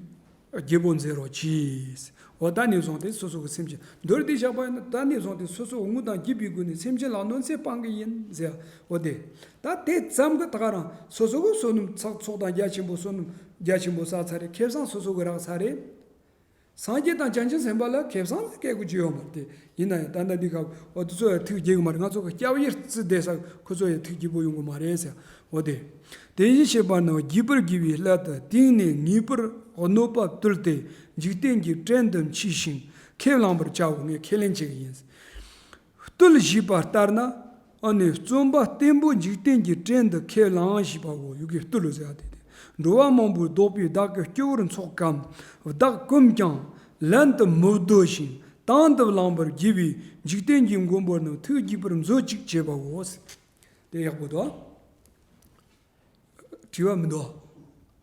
དགྱེས་པོ་མཛད་རོགས་གྱིས། འོ་ད་ནས་བཟུང་སྟེ་སོ་སོ་གི་སེམས་ཅན་མདོར་བསྡུས་བཞག་པ་ཡིན་ན་ད་ནས་བཟུང་སྟེ་སོ་སོ་ངུ་དང་སྐྱིད་པའི་སྒོ་ནས་སེམས་ཅན་ལ་གནོད་འཚེ་སྤང་གི་ཡིན་ཟེར། འོ་དེ་ད་དེ་ཙམ་གྱིས་ད་ག་རང་སོ་སོ་གི་བསོད་ནམས་ཚོགས་ཚོགས་དང་རྒྱ་ཆེན་པོ་བསོད་ནམས་རྒྱ་ཆེན་པོ་བསགས་ཚར་རེད། ཁེ་བཟང་སོ་སོ་གི་རག་ཚར་རེད། སངས་རྒྱས་དང་བྱང་ཆུབ་སེམས་དཔའ་ལ་ཁེ་བཟང་ལ་སྐད་དགོས་ཀྱི་ཡོད་མ་རེད་དེ། ཡིན་ན་ཡང་ད་ལྟ་འདི་ག་འོ་དེ་ཚོ་ཡང་ཐུགས་དགྱེས་གི་མ་རེད། ང་ཚོ་གི་སྐྱབས་ཡུལ་བརྩི་བསྡད་ས་ཁོ་ཚོ་ཡང་ཐུགས་དགྱེས་པོ་ཡོང་གི་མ་རེད་ཟེར། འོ་དེ། དེ་བཞིན་གཤེགས་པ་རྣམས་བགྱིས་པར་བགྱི་བའི་སླད་དུ་དེང་ནས་ངེས་པར་གནོད་པ་བཏུལ་ཏེ་འཇིག་རྟེན་གྱི་བྲན་དུ་མཆིས་ཤིང་ཁས་བླངས་པར་བྱའོ། ངས་ཁས་ལེན་བྱེད་ཀྱི་ཡིན། བཏུལ་ཞེས་པ་ལྟར་ན་ཨ་ནི་བརྩོན་པ་བརྟན་པོ་འཇིག་རྟེན་གྱི་བྲན་དུ་ཁས་བླངས་ཞེས་པའོ། ཡུ་གེ་བཏུལ་ཟེར་བ་དེ་སྟེ། འགྲོ་བ་མང་པོས་བཟློག་པའི་བདག་གི་སྐྱེ་བོར་འཚོགས་གམ་བདག་གུམ་ཀྱང་ལན་དུ་མི་བཟློག་ཅིང་དང་དུ་བླངས་པར་བགྱི་བའི་འཇིག་རྟེན་གྱི་མགོན་པོ་རྣམས་ཐུགས་དགྱེས་པར་མཛོད་ཅིག་ཅེས་པའོ། དེ་ཡག་པོ་འདུག་དྲི་བ་མི་འདུག་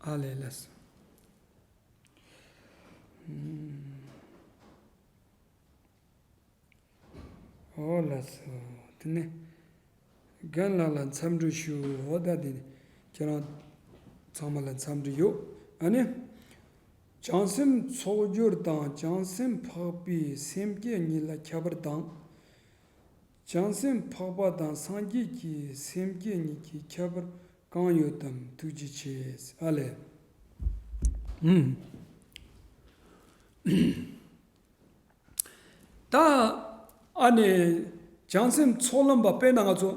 ཨ་ལས་ལས། ཨོ་ལགས་སོ། དེ་ནས་རྒན་ལགས་ལ་འཚམས་འདྲི་ཞུ། འོ་ད་དེ་ནས་ཁྱེད་རང་ཚང་མ་ལ་འཚམས་འདྲི་ཡོད། ཨ་ནི། བྱང་སེམས་ཚོགས་སྦྱོར་དང་བྱང་སེམས་འཕགས་པའི་སེམས་བསྐྱེད་གཉིས་ལ་ཁྱད་པར་དང་། བྱང་སེམས་འཕགས་པ་དང་སངས་རྒྱས་ཀྱི་སེམས་བསྐྱེད་གཉིས་ཀྱི་ཁྱད་པར་གང་ཡོད་དམ། ཐུགས་རྗེ་ཆེ། ཨ་ལས། ཨུམ། ད་ཨ་ནི་བྱང་སེམས་ཚོགས་ལམ་པ་དཔེར་ན་ང་ཚོ།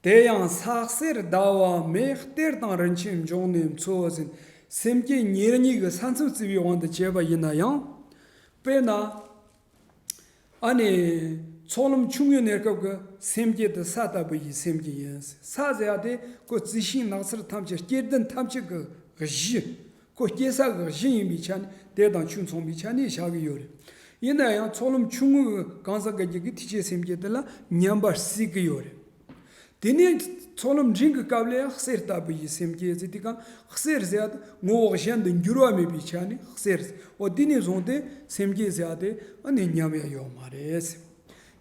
དེ་ཡང་ས་གསེར་ཟླ་བ་མེ་གཏེར་དང་རིན་ཆེན་འབྱུང་གནས་མཚོ་ཟེར་སེམས་བསྐྱེད་ཉེར་གཉིས་ཀྱི་ས་མཚམས་བརྩི་བའི་དབང་དུ་བྱས་པ་ཡིན་ན་ཡང་། དཔེར་ན། ཨ་ནི། ཚོགས་ལམ་ཆུང་ངུའི་གནས་སྐབས་ཀྱི་སེམས་བསྐྱེད་དེ་ས་ལྟ་བུ་ཡི་སེམས་བསྐྱེད་ཡིན། ས་ཟེར་ཡ་དེ་ཁོ་རྩི་ཤིང་ནགས་ཚལ་ཐམས་ཅད་སྐྱེ་ལྡན་ཐམས་ཅད་ཀྱི་གཞི། ཁོ་སྐྱེ་ས་གི་གཞི་ཡིན་པའི་ཆ་ནས་དེ་དང་ཆོས་མཚུངས་པའི་ཆ་ནས་བཞག་གི་ཡོད་རེད། ཡིན་ན་ཡང་ཚོགས་ལམ་ཆུང་ངུ་གི་གང་ཟག་སྒེར་གྱི་ཐེག་ཆེན་སེམས་བསྐྱེད་དེ་ལ་ཉམས་པ་སྲིད་ཀྱི་ཡོད་རེད། དེ་ནས་ཚོགས་ལམ་འབྲིང་གི་སྐབས་ལ་ཡང་གསེར་ལྟ་བུ་ཡི་སེམས་བསྐྱེད་ཟེར་དུས་གང་གསེར་ཟེར་ཡ་དེ་ངོ་བོ་གཞན་དུ་འགྱུར་བ་མེད་པའི་ཆ་ནས་གསེར། འོ་དེ་ནས་བཟུང་སྟེ་སེམས་བསྐྱེད་ཟེར་ཡ་དེ་ཨ་ནི་ཉམས་ཡ་ཡོད་མ་རེད།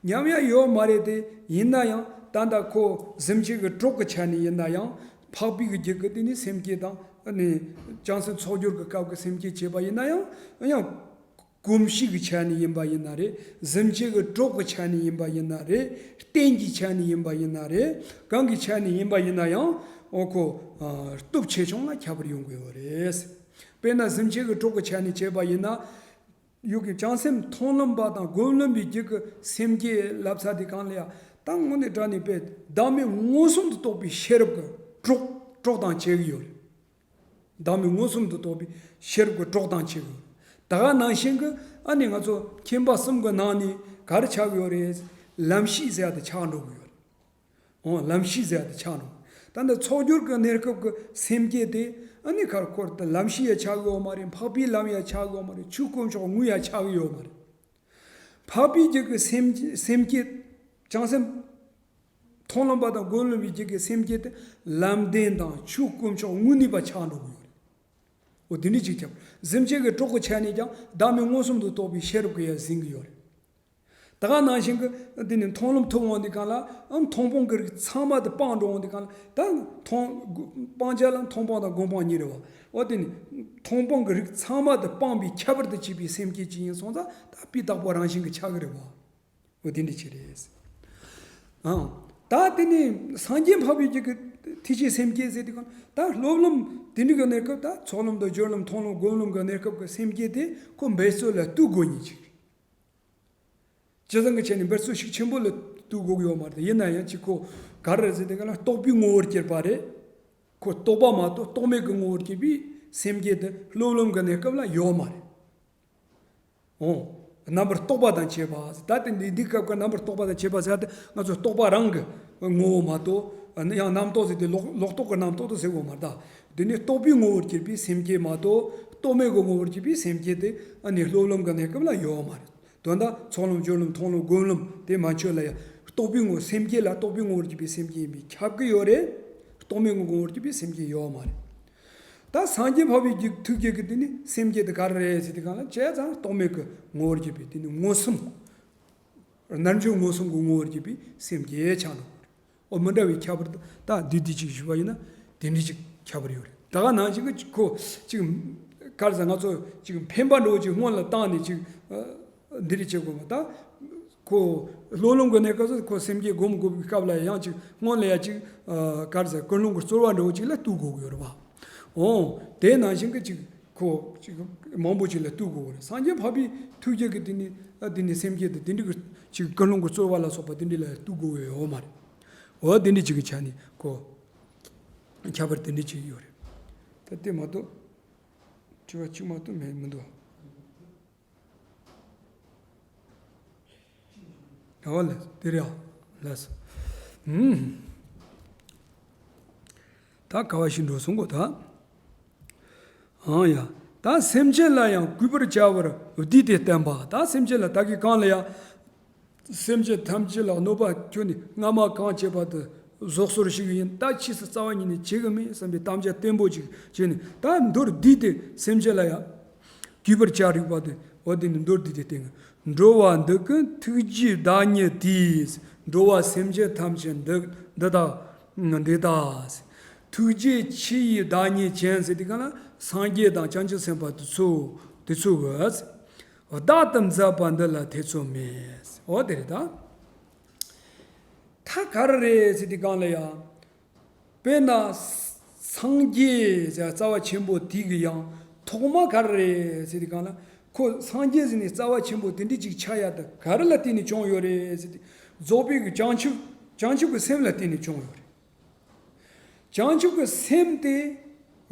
ཉམས་ཡ་ཡོད་མ་རེད་དེ། ཡིན་ན་ཡང་ད་ལྟ་ཁོ་གཟིམ་ཆེན་གྱི་གྲོགས་ཀྱི་ཆ་ནས་ཡིན་ན་ཡང་འཕགས་པའི་གི་རྒྱུད་ཀྱི་དེ་ནི་སེམས་བསྐྱེད་དང་ཨ་ནི་བྱང་སེམས་ཚོགས་སྦྱོར་གྱི་སྐབས་ཀྱི་སེམས་བསྐྱེད་བྱས་པ་ཡིན་ན་ཡང་ཡང་གོམས་གཤིས་ཀྱི་ཆ་ནས་ཡིན་པ་ཡིན་ན་རེད། གཟིམ་ཆེན་གྱི་གྲོགས་ཀྱི་ཆ་ནས་ཡིན་པ་ཡིན་ན་རེད། རྟེན་གྱི་ཆ་ནས་ཡིན་པ་ཡིན་ན་རེད། གང་གི་ཆ་ནས་ཡིན་པ་ཡིན་ན་ཡང་འོ་ཁོ་སྟོབས་ཆེ་ཆུང་ལ་ཁྱད་པར་ཡོང་གི་ཡོད་རེད། དཔེར་ན་གཟིམ་ཆེན་གྱི་གྲོགས་ཀྱི་ཆ་ནས་བྱས་པ་ཡིན་ན། ཡུལ་གྱི་བྱང་སེམས་མཐོང་ལམ་པ་དང་སྒོམ་ལམ་པའི་རྒྱུད་ཀྱི་སེམས་བསྐྱེད་ལབ་ས་དེ་གང་ལ་ཡ་ད་དངོས་གནས་དྲང་གནས་པའི་བདག་མེད་མངོན་སུམ་དུ་རྟོགས་པའི་ཤེས་རབ་ཀྱི་གྲོགས་གྲོགས་དང་བྱེད་ཀྱི་ཡོད་རེད། བདག་མེད་མངོན་སུམ་དུ་རྟོགས་པའི་ཤེས་རབ་ཀྱི་གྲོགས་དང་བྱེད་ཀྱི་ཡོད་རེད། ད་ག་ནང་བཞིན་གྱི་ཨ་ནི་ང་ཚོ་ཁྱིམ་པ་གསུམ་གྱི་ནང་ནས་ག་རེ་ཆགས་ཀྱི་ཡོད་རེད། ལམ་ཤེས་ཟེར་ཡ་དེ་ཆགས་འགྲོ་གི་ཡོད་རེད། འོ་ལམ་ཤེས་ཟེར་ཡ་དེ་ཆགས་འགྲོ། ད་ནི་ཚོགས་སྦྱོར་གྱི་གནས་སྐབས་ཀྱི་སེམས་བསྐྱེད་དེ་ཨ་ནི་ཁར་འཁོར་དུ་ལམ་ཤེས་ཡ་ཆགས་ཀྱི་ཡོད་མ་རེད། འཕགས་པའི་ལམ་ཡ་ཆགས་ཀྱི་ཡོད་མ་རེད། ཆོས་དཀོན་མཆོག་དངོས་ཡ་ཆགས་ཀྱི་ཡོད་མ་རེད། འཕགས་པའི་རྒྱུད་ཀྱི་སེམས་སེམས་བསྐྱེད་བྱང་སེམས་ མཐོང་ལམ་པ་དང་སྒོམ་ལམ་པའི་རྒྱུད་ཀྱི་སེམས་བསྐྱེད་དེ་ལམ་བདེན་དང་ཆོས་དཀོན་མཆོག་དངོས་གནས་པ་ཆགས་འགྲོ་གི་ཡོད་རེད། འོ་དེ་འདྲ་ཅིག་ཁྱབ། སེམས་བསྐྱེད་ཀྱི་གྲོགས་ཀྱི་ཆ་ནས་ཀྱང་བདག་མེད་མངོན་སུམ་དུ་རྟོགས་པའི་ཤེས་རབ་ཀྱིས་ཡང་ཟིན་གྱི་ཡོད་རེད། ད་ག་ནང་བཞིན་གྱི་དེ་ནི་མཐོང་ལམ་ཐོབ་འོང་དུས་སྒང་ལ་ཨ་མཐོང་སྤང་གི་རིགས་ཚང་མ་དེ་སྤངས་འགྲོ་འོང་དུས་སྒང་ལ། ད་མཐོང་སྤང་བྱ་ལ་མཐོང་སྤང་དང་སྒོམ་སྤང་གཉིས་རེད་བ། འོ་དེ་ནི་མཐོང་སྤང་གི་རིགས་ཚང་མ་དེ་སྤངས་པའི་ཁྱད་པར་དུ་བྱས་པའི་སེམས་བསྐྱེད་ཅིག་ཡིན་སོང་ཙང་ད་སྤུས་དག་པོ་རང་བཞིན་གྱིས་ཆགས་ཀྱི་རེད་བ། འོ་དེ་འདྲ་ཅིག་རེད། ཨང་། ད་དེ་ནི་སངས་རྒྱས་འཕགས་པའི་རྒྱུད་ཀྱི་ཐེག་ཆེན་སེམས་བསྐྱེད་ཟེར་དུས་སྒང་ད་སློབ་ལམ་དེ་འདྲ་གི་གནས་སྐབས། ད་ཚོགས་ལམ་དང་སྦྱོར་ལམ་མཐོང་ལམ་སྒོམ་ལམ་གྱི་གནས་སྐབས་ཀྱི་སེམས་བསྐྱེད་དེ་ཁོ་འབད་རྩོལ་ལ་ལྟོས་དགོས་ཉིད་ཅིག་རེད། ཅི་ཙམ་གྱི་ཆ་ནས་འབད་རྩོལ་ཤུགས་ཆེན་པོ་ལ་ལྟོས་དགོས་ཀྱི་ཡོད་མ་རེད། ཡིན་ན་ཡང་ཅིག་ཁོ་ག་རེ་རེད་ཟེར་དུས་སྒང་ལ་རྟོག་པའི་ངོ་བོར་གྱུར་པ་རེད། ཁོ་རྟོག་པ་མ་གཏོགས་རྟོག་མེད་ཀྱི་ངོ་བོར་གྱུར་པའི་སེམས་བསྐྱེད་དེ་སློབ་ལམ་གྱི་གནས་སྐབས་ལ་ཡོད་མ་རེད། འོ། རྣམ་པར་རྟོག་པ་དང་བཅས་པ། ད་དེ་འདི་འདི་སྐབས་ཀྱི་རྣམ་པར་རྟོག་པ་དང་བཅས་པ་ཟེར་ཏེ་ང་ཚོ་རྟོག་པ་རང་གི་ངོ་བོ་མ་གཏོགས། ཡང་རྣམ་རྟོག་ཟེར་ཏེ་ལོག་ལོག་རྟོག་གི་རྣམ་རྟོག་ཏུ་ཟེར་དགོས་མ་རེད་ད། འདི་ནི་རྟོག་པའི་ངོ་བོར་གྱུར་པའི་སེམས་བསྐྱེད་མ་གཏོགས་རྟོག་མེད་ཀྱི་ངོ་བོར་གྱུར་པའི་སེམས་བསྐྱེད་དེ་ཨ་ནི་སློབ་ལམ་གྱི་གནས་སྐབས་ལ་ཡོད་མ་རེད། དོན་དག་ཚོགས་ལམ་སྦྱོར་ལམ་མཐོང་ལམ་སྒོམ་ལམ་དེ་མན་ཆོད་ལ་ཡང་རྟོག་པའི་ངོ་སེམས་བསྐྱེད་ལ་རྟོག་པའི་ངོ་བོར་གྱུར་པའི་སེམས་བསྐྱེད་ཡིན་པས་ཁྱབ་ཀྱི་ཡོད་རེད། རྟོག་མེད་ཀྱི་ངོ་བོར་གྱུར་པའི་སེམས་བསྐྱེད་ཡོད་མ་རེད། ད་སངས་རྒྱས་འཕགས་པའི་རྒྱུད་ཐུགས་བསྐྱེད་ཀྱི་དེ་ནི་སེམས་བསྐྱེད་དེ་ག་རེ་རེད་ཟེར་དུས་སྒང་ལ་བྱས་ཙང་རྟོག་མེད་ཀྱི་ངོ་བོར་གྱུར་པའི་དེ་ནི་མངོན་སུམ། རྣལ་འབྱོར་མངོན་སུམ་གྱི་ངོ་བོར་གྱུར་པའི་སེམས་བསྐྱེད་ཆགས་འགྲོ་གི་རེད། འོ་མི་འདྲ་བའི་ཁྱད་པར་ད་འདི་འདི་ཅིག་ཞུས་པ་ཡིན་ན་དེ་འདྲ་ཅིག་ཁྱད་པར་ཡོད་རེད། ད་ག་ནང་བཞིན་གྱི་ཁོ་ཅིག་ག་རེ་ཟེར། ང་ཚོ་ཅིག་འཕེན་པ་འདྲ་བོ་ཅིག་སྔོན་ལ་བཏང་ནས་ཅིག་འདི་རེད་བྱེད་དགོས་མ། ད་ཁོ་སློབ་ལམ་གྱི་གནས་སྐབས་སུ་ཁོ་སེམས་བསྐྱེད་སྒོམ་དགོས་པའི་སྐབས་ལ་ཡང་ཅིག་སྔོན་ལ་ཡང་ཅིག་ག་རེ་ཟེར། ཀུན་སློང་གི་རྩོལ་བ་འདྲ་བོ་ཅིག་ལ་ལྟོས་དགོས་ཀྱི་ཡོད་རེད་བ། འོ་དེ་ནང་བཞིན་གྱི་ཅིག་ཁོ་ཅིག་མང་པོ་ཅིག་ལ་ལྟོས་དགོས་ཀྱི་རེད། སངས་རྒྱས་འཕགས་པའི་ཐུགས་བསྐྱེད་ཀྱི་དེ་ནི་ཨ་དེ་ནི་སེམས་བསྐྱེད་དེ་དེ་འདྲ་གི་ཅིག་ཀུན་སློང་གི་རྩོལ་བ་ལ་སོགས་པ་དེ་འདྲ་ལ་ལྟོས་དགོས་ཀྱི་ཡོད་མ་རེད། འོ་དེ་འདྲ་ཅིག་གི་ཆ་ནས་ཁོ་ཁྱད་པར་དེ་འདྲ་ཅིག་ཡོད་རེད། ད་དེ་མ་གཏོགས་དྲི་བ་གཅིག་མ་གཏོགས་མེད་མི་འདུག་ཨོ་ལེ། དེ་རེད་ཨ། ལགས་སོ། ཨུམ། ད་ག་བ་ཞིག་འགྲོ་སོང་གོ་ད། ཨང་ཡ། ད་སེམས་ཅན་ལ་ཡང་གུས་པར་བྱ་བར་བསྡུས་ཏེ་བསྟན་པ། ད་སེམས་ཅན་ལ་ད་གིན་གང་ལ་ཡང་། སེམས་ཅན་ཐམས་ཅད་ལ་གནོད་པ་བསྐྱལ་ནས་རྔ་མ་གང་བྱེད་པ་དེ་བཟོད་གསོལ་ཞིག་ཡིན། ད་ཕྱིས་སུ་རྩ་བ་ཉིད་ནས་བྱེད་གི་མེད་བསམ་པའི་དམ་བཅའ་བརྟན་པོ་ཅིག་བྱས་ནས། ད་མདོར་བསྡུས་ཏེ་སེམས་ཅན་ལ་ཡང་། གུས་པར་བྱ་རིགས་པ་དེ། འོ་དེ་ནི་མདོར་བསྡུས་ཏེ་བསྟན། འགྲོ་བ་འདི་ཀུན་ཐུགས་རྗེའི་བདག་ཉིད་དེས། འགྲོ་བ་སེམས་ཅན་ཐམས་ཅད་འདི་འདི་དག་འདི་དག་ཐུགས་རྗེ་ཆེ་ཡི་བདག་ཉིད་ཅན་ཟེར་དུས་སྒང་ལ་སངས་རྒྱས་དང་བྱང་ཆུབ་སེམས་དཔའ་དེ་ཚོ་དེ་ཚོ་གིས་བདག་ཏུ་མཛད་པ་འདི་ལ་ཐེ་ཚོམ་མེད། འོ་དེ་རེད་ད། ད་ག་རེ་རེད་ཟེར་དུས་སྒང་ལ་ཡང་། དཔེར་ན། སངས་རྒྱས་ཟེར་རྩ་བ་ཆེན་པོ་དེ་གི་ཡང་ཐོག་མ་ག་རེ་རེད་ཟེར་དུས་སྒང་ལ། ཁོ་སངས་རྒྱས་ཟེར་ནས་རྩ་བ་ཆེན་པོ་དེ་འདྲ་ཅིག་ཆགས་ཡ་དེ་ག་རེ་ལ་བརྟེན་ནས་བྱུང་ཡོད་རེད་ཟེར་ཏེ། རྫོགས་པའི་གི་བྱང་ཆུབ་བྱང་ཆུབ་ཀྱི་སེམས་ལ་བརྟེན་ནས་བྱུང་ཡོད་རེད། བྱང་ཆུབ་ཀྱི་སེམས་དེ་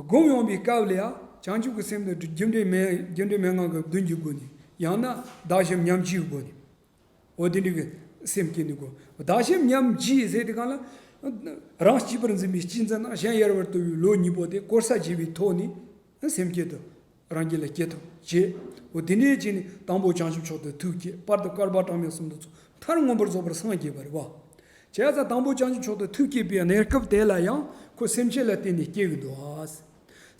སྒོམ་ཡོང་བའི་སྐབས་ལ་ཡང་བྱང་ཆུབ་ཀྱི་སེམས་དེ་རྒྱུ་འབྲས་མན་རྒྱུ་འབྲས་མན་ངག་གི་བདུན་གྱི་སྒོ་ནས། ཡང་ན་བདག་གཞན་མཉམ་བརྗེའི་སྒོ་ནས། འོ་དེ་འདྲ་གི་སེམས་བསྐྱེད་ནི་དགོས། བདག་གཞན་མཉམ་བརྗེ་ཟེར་དུས་སྒང་ལ། རང་གཅེས་པར་འཛིན་པའི་གཅེས་འཛིན་དང་གཞན་ཡལ་བར་དུ་བའི་བློ་གཉིས་པོ་དེ་བསྐོར་ས་བྱས་པའི་ཐོག་ནས་སེམས་བསྐྱེད་དུ་རང་རྒྱུད་ལ་སྐྱེ་ཐུབ་བྱེད། འོ་དེ་འདྲ་བྱས་ནས་དང་པོ་བྱང་ཆུབ་མཆོག་ཏུ་ཐུགས་བསྐྱེད། བར་དུ་བསྐལ་པ་གྲངས་མེད་གསུམ་དུ་ཚོགས། མཐར་མངོན་པར་རྫོགས་པར་སངས་རྒྱས་པ་རེད་བ། བྱས་ཙང་དང་པོ་བྱང་ཆུབ་མཆོག་ཏུ་ཐུགས་བསྐྱེད་པའི་གནས་སྐབས་དེ་ལ་ཡང་ཁོ་སེམས་ཅན་ལ་བརྟེན་ནས་སྐྱེ་གི་འདུག་ཨ།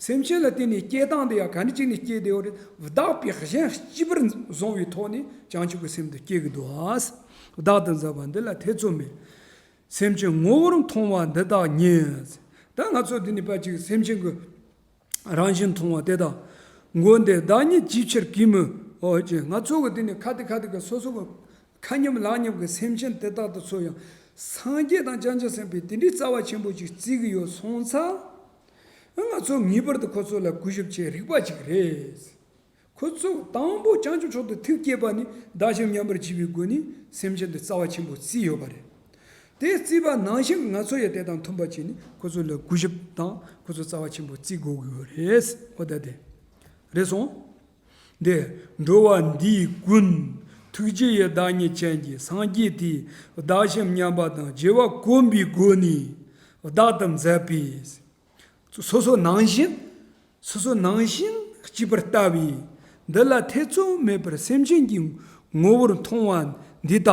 སེམས་ཅན་ལ་བརྟེན་ནས་སྐྱེ་སྟངས་དེ་ཡང་ག་འདྲ་ཅིག་ནས་སྐྱེ་བསྡད་ཡོད་རེད། བདག་པས་གཞན་གཅེས་པར་བཟུང་བའི་ཐོག་ནས་བྱང་ཆུབ་ཀྱི་སེམས་དེ་སྐྱེ་གི་འདུག་ཨ། བདག་ཏུ་མཛད་པ་འདི་ལ་ཐེ་ཚོམ་མེད། སེམས་ཅན་ངོ་བོར་མཐོང་བ་འདི་དག་ཉིད། ད་ང་ཚོ་འདི་ནས་ཕར་ཅིག་སེམས་ཅན་གྱི་རང་བཞིན་མཐོང་བ་དེ་དག་མགོན་དེ་བདག་ཉིད་ཅིའི་ཕྱིར་གུས་མོད། འོ་ཅེ། ང་ཚོ་གི་འདི་ནས་ཁ་ཏི་ཁ་ཏི་གི་སོ་སོ་གི་ཁ་མཉམ་ལག་མཉམ་གྱི་སེམས་ཅན་དེ་དག་ཏུ་ཚོ་ཡང་སངས་རྒྱས་དང་བྱང་ཆུབ་སེམས་དཔའི་དེ་འདྲའི་རྩ་བ་ཆེན་པོ་ཅིག་བརྩི་གི་ཡོད་སོང་ཙང་། ང་ཚོ་ངེས་པར་དུ་ཁོ་ཚོ་ལ་གུས་ཞབས་བྱེད་རིགས་པ་ཅིག་རེད། ཁོ་ཚོ་དང་པོ་བྱང་ཆུབ་མཆོག་ཏུ་ཐུགས་བསྐྱེད་པ་ནི་བདག་གཞན་མཉམ་པར་བརྗེ་བའི་སྒོ་ནས་སེམས་ཅན་དུ་རྩ་བ་ཆེན་པོ་བརྩིས་ཡོད་པ་རེད། དེ་བརྩིས་པ་ནང་བཞིན་ང་ཚོ་ཡང་དེ་དང་མཐུན་པ་བྱས་ནས་ཁོ་ཚོ་ལ་གུས་ཞབས་དང་ཁོ་ཚོ་རྩ་བ་ཆེན་པོ་བརྩི་དགོས་ཀྱི་ཡོད་རེད། འོ་ད་དེ་རེད་སོང་། འདི་འགྲོ་བ་འདིའི་ཀུན། ཐུགས་རྗེ་ཡི་བདག་ཉིད་ཅན་གྱི་སངས་རྒྱས་དེས་བདག་གཞན་མཉམ་པ་དང་བརྗེ་བ་གོམས་པའི་སྒོ་ནས་བདག་ཏུ་མཛད་པའི། སོ་སོ་ནང་བཞིན། སོ་སོ་ནང་བཞིན་གཅིག་པར་ལྟ་བས། འདི་ལ་ཐེ་ཚོམ་མེད་པར་སེམས་ཅན་གྱི་ངོ་བོར་མཐོང་བ་འདི་དག་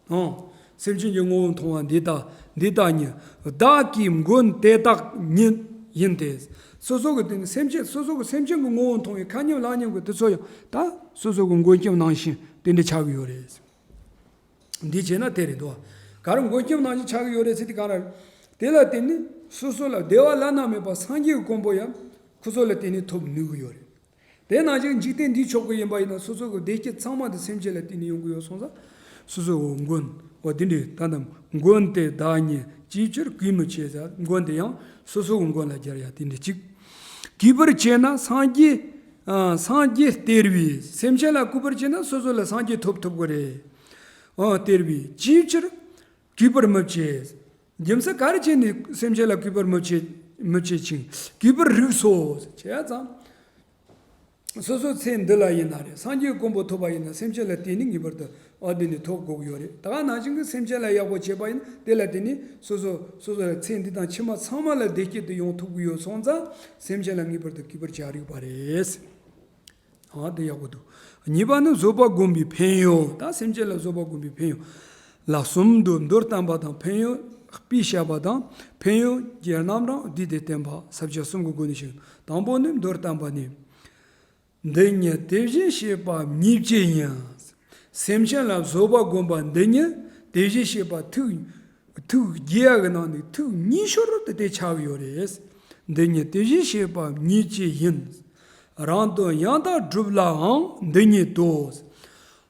ཨང་ སེམས་ཅན་གྱི་ངོ་བོ་མཐོང་བ་འདི་དག་འདི་དག་ཉིད། བདག་གི་མགོན་དེ་དག་ཉིད་ཡིན་ཏེ། སོ་སོ་གི་དེ་ནི་སེམས་ཅན་སོ་སོ་གི་སེམས་ཅན་གྱི་ངོ་བོ་མཐོང་བའི་ཁ་ཉིན་ལག་ཉིན་གྱི་དེ་ཚོ་ཡང་ད་སོ་སོ་གི་མགོན་སྐྱབས་ནང་བཞིན་དེ་འདྲ་ཆགས་ཀྱི་ཡོད་རེད། འདི་བྱས་ན་དེ་རེད་དོ། ག་རེ་མགོན་སྐྱབས་ནང་བཞིན་ཆགས་ཀྱི་ཡོད་རེད་ཟེར་དུས་གང་རེད། དེ་ལ་བརྟེན་ནས་སོ་སོ་ལ་བདེ་བ་བླ་ན་མེད་པ་སངས་རྒྱས་ཀྱི་གོ་འཕང་ཡང་ཁོ་ཚོ་ལ་བརྟེན་ནས་ཐོབ་ནུས་ཀྱི་ཡོད་རེད། དེ་ནང་བཞིན་འཇིག་རྟེན་འདིའི་ཕྱོགས་ཀྱི་ཡིན་པ་ཡིན་ན་སོ་སོ་གི་བདེ་སྐྱིད་ཚང་མ་དེ་སེམས་ཅན་ལ་བརྟེན་ནས་ཡོང་གི་ཡོད་སོང་ཙང་། སོ་སོ་གི་མགོན་འོ་དེ་འདྲའི་ད་ནམ་མགོན་དེ་བདག་ཉིད་ཅིའི་ཕྱིར་གུས་མི་བྱེད་ཟེར། མགོན་དེ་ཡང་སོ་སོ་གི་མགོན་ལ་སྦྱར་ཡ་དེ་འདྲ་གཅིག་གུས་པར་བྱས་ན་སངས་རྒྱས། ཨ། སངས་རྒྱས་སྟེར་བའི། སེམས་ཅན་ལ་གུས་པར་བྱས་ན་སོ་སོ་ལ་སངས་རྒྱས་ཐོབ་ཐུབ་ཀྱི་རེད། ཨོ་སྟེར་བའི་ཅིའི་ཕྱིར་གུས་པར་མི་བྱེད། རྒྱུ་མཚན་ག་རེ་བྱས་ནས་སེམས་ཅན་ལ་གུས་པར་མི་བྱེད་མི་བྱེད་ཅིང་གུས་པར་རིགས་སོ། བྱས་ཙང་། སོ་སོའི་ཚེ་འདི་ལ་ཡིན་ན་རེད། སངས་རྒྱས་གོ་འཕང་ཐོབ་པ་ཡིན་ན་སེམས་ཅན་ལ་བརྟེན་ནས་ངེས་པར་དུ་ཨ་དེ་ནི་ཐོབ་དགོས་ཀྱི་ཡོད་རེད། ད་ག་ནང་བཞིན་གྱི་སེམས་ཅན་ལ་ཡག་པོ་བྱས་པ་ཡིན་ན་དེ་ལ་བརྟེན་ནས་སོ་སོ་སོ་སོའི་ཚེ་འདི་དང་ཕྱི་མ་ཚང་མ་ལ་བདེ་སྐྱིད་དུ་ཡོང་ཐུབ་ཀྱི་ཡོད་སོང་ཙང་སེམས་ཅན་ལ་ངེས་པར་དུ་གུས་པར་བྱ་རིགས་པ་རེད། ཨ་དེ་ཡག་པོ་འདུག་གཉིས་པ་ནི་བཟོད་པ་སྒོམ་པའི་ཕན་ཡོན། ད་སེམས་ཅན་ལ་བཟོད་པ་སྒོམ་པའི་ཕན་ཡོན་ལ་གསུམ་དུ་མདོར་བསྟན་པ་དང་ཕན་ཡོན་དཔེས་བཤད་པ་དང་ཕན་ཡོན་གྱི་རྣམ་གྲངས་བསྡུས་ཏེ་བསྟན་པ་ས་བཅད་གསུམ་གྱི་སྒོ་ནས་བཤད། དང་པོ་ནི་མདོར་བསྟན་པ་ནི། འདི་ཉིད་དེ་བཞིན་གཤེགས་པ་ཉིད་ཀྱི་ཡིན། སེམས་ཅན་ལ་བཟོད་པ་སྒོམ་པ་འདི་ཉིད་དེ་བཞིན་གཤེགས་པ་ཐུགས་ཐུགས་རྗེ་ཡ་གི་ནང་ནས་ཐུགས་ཉེ་ཤོས་དེ་དེ་ཆགས་ཡོད་རེད། འདི་ཉིད་དེ་བཞིན་གཤེགས་པ་ཉིད་ཀྱི་ཡིན། རང་དོན་ཡང་དག་སྒྲུབ་ལའང་འདི་ཉིད་དོ།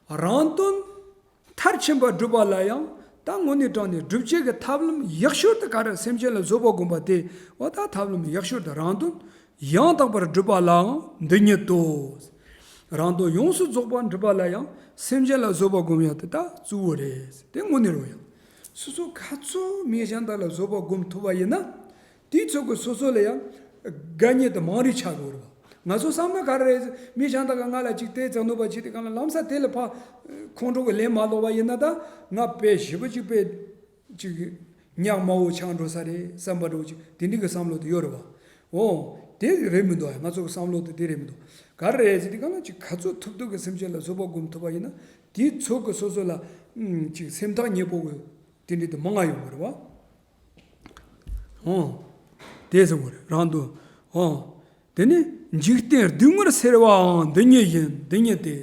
རང་དོན་མཐར་ཕྱིན་པ་སྒྲུབ་པ་ལ་ཡང་ད་དངོས་གནས་དྲང་ནས་སྒྲུབ་བྱེད་ཀྱི་ཐབས་ལམ་ཡག་ཤོས་དེ་ག་རེ། སེམས་ཅན་ལ་བཟོད་པ་སྒོམ་པ་དེ་འོ་ད་ཐབས་ལམ་ཡག་ཤོས་དེ་རང་དོན་ཡང་དག་པར་སྒྲུབ་པ་ལའང་འདི་ཉིད་དོ། རང་དོན་ཡོངས་སུ་རྫོགས་པར་འགྲུབ་པ་ལ་ཡང་སེམས་ཅན་ལ་བཟོད་པ་སྒོམ་ཡ་དེ་ད་གཙོ་བོ་རེད། དེ་དངོས་གནས་རོ་ཡང་། སོ་སོ་ག་ཚོད་མི་གཞན་དག་ལ་བཟོད་པ་སྒོམ་ཐུབ་པ་ཡིན་ན། དེའི་ཚོད་ཀྱི་སོ་སོ་ལ་ཡང་དགའ་ཉེ་དེ་མང་རིགས་ཆགས་དགོས་རེད་བ། ང་ཚོ་བསམ་ན་ག་རེ་རེད། མི་གཞན་དག་ག་ང་ལ་ཅིག་དེ་ཙམ་གནོད་པ་བྱེད་དེ་གང་ལ་ལམ་སང་དེ་ལ་ཕ་ཁོང་ཁྲོ་གི་ལན་མ་ལོག་པ་ཡིན་ན་ད་ང་དཔེ་ཞེ་པོ་ཅིག་དཔེ་ཅིག་ཉག་དམར་པོ་ཆགས་འགྲོ་ས་རེད་བསམ་པ་འདྲ་བོ་ཅིག་དེ་འདྲ་གི་བསམ་བློ་དེ་ཡོད་རེད་བ། འོ། དེ་རེད་མི་འདུག་ང་ཚོ་གི་བསམ་བློ་དེ་དེ་རེད་མི་འདུག་ག་རེ་རེད་ཟེར་དུས་གང་ལ་ཅིག་ག་ཚོད་ཐུབ་ཐུབ་ཀྱི་སེམས་ཅན་ལ་བཟོད་པ་སྒོམ་ཐུབ་པ་ཡིན་ན་དེའི་ཚོད་ཀྱི་སོ་སོ་ལ་ཨུམ་ཅིག་སེམས་ཐག་ཉེ་པོ་གི་དེ་འདྲ་དེ་མང་ང་ཡོང་གི་རེད་བ། འོ། དེ་ཟེར་བ་རེད་རང་དོན། འོ། དེ་ནི་འཇིག་རྟེན་སྡུག་བསྔལ་སེལ་བའང་འདི་ཉིད་ཡིན། འདི་ཉིད་དེ།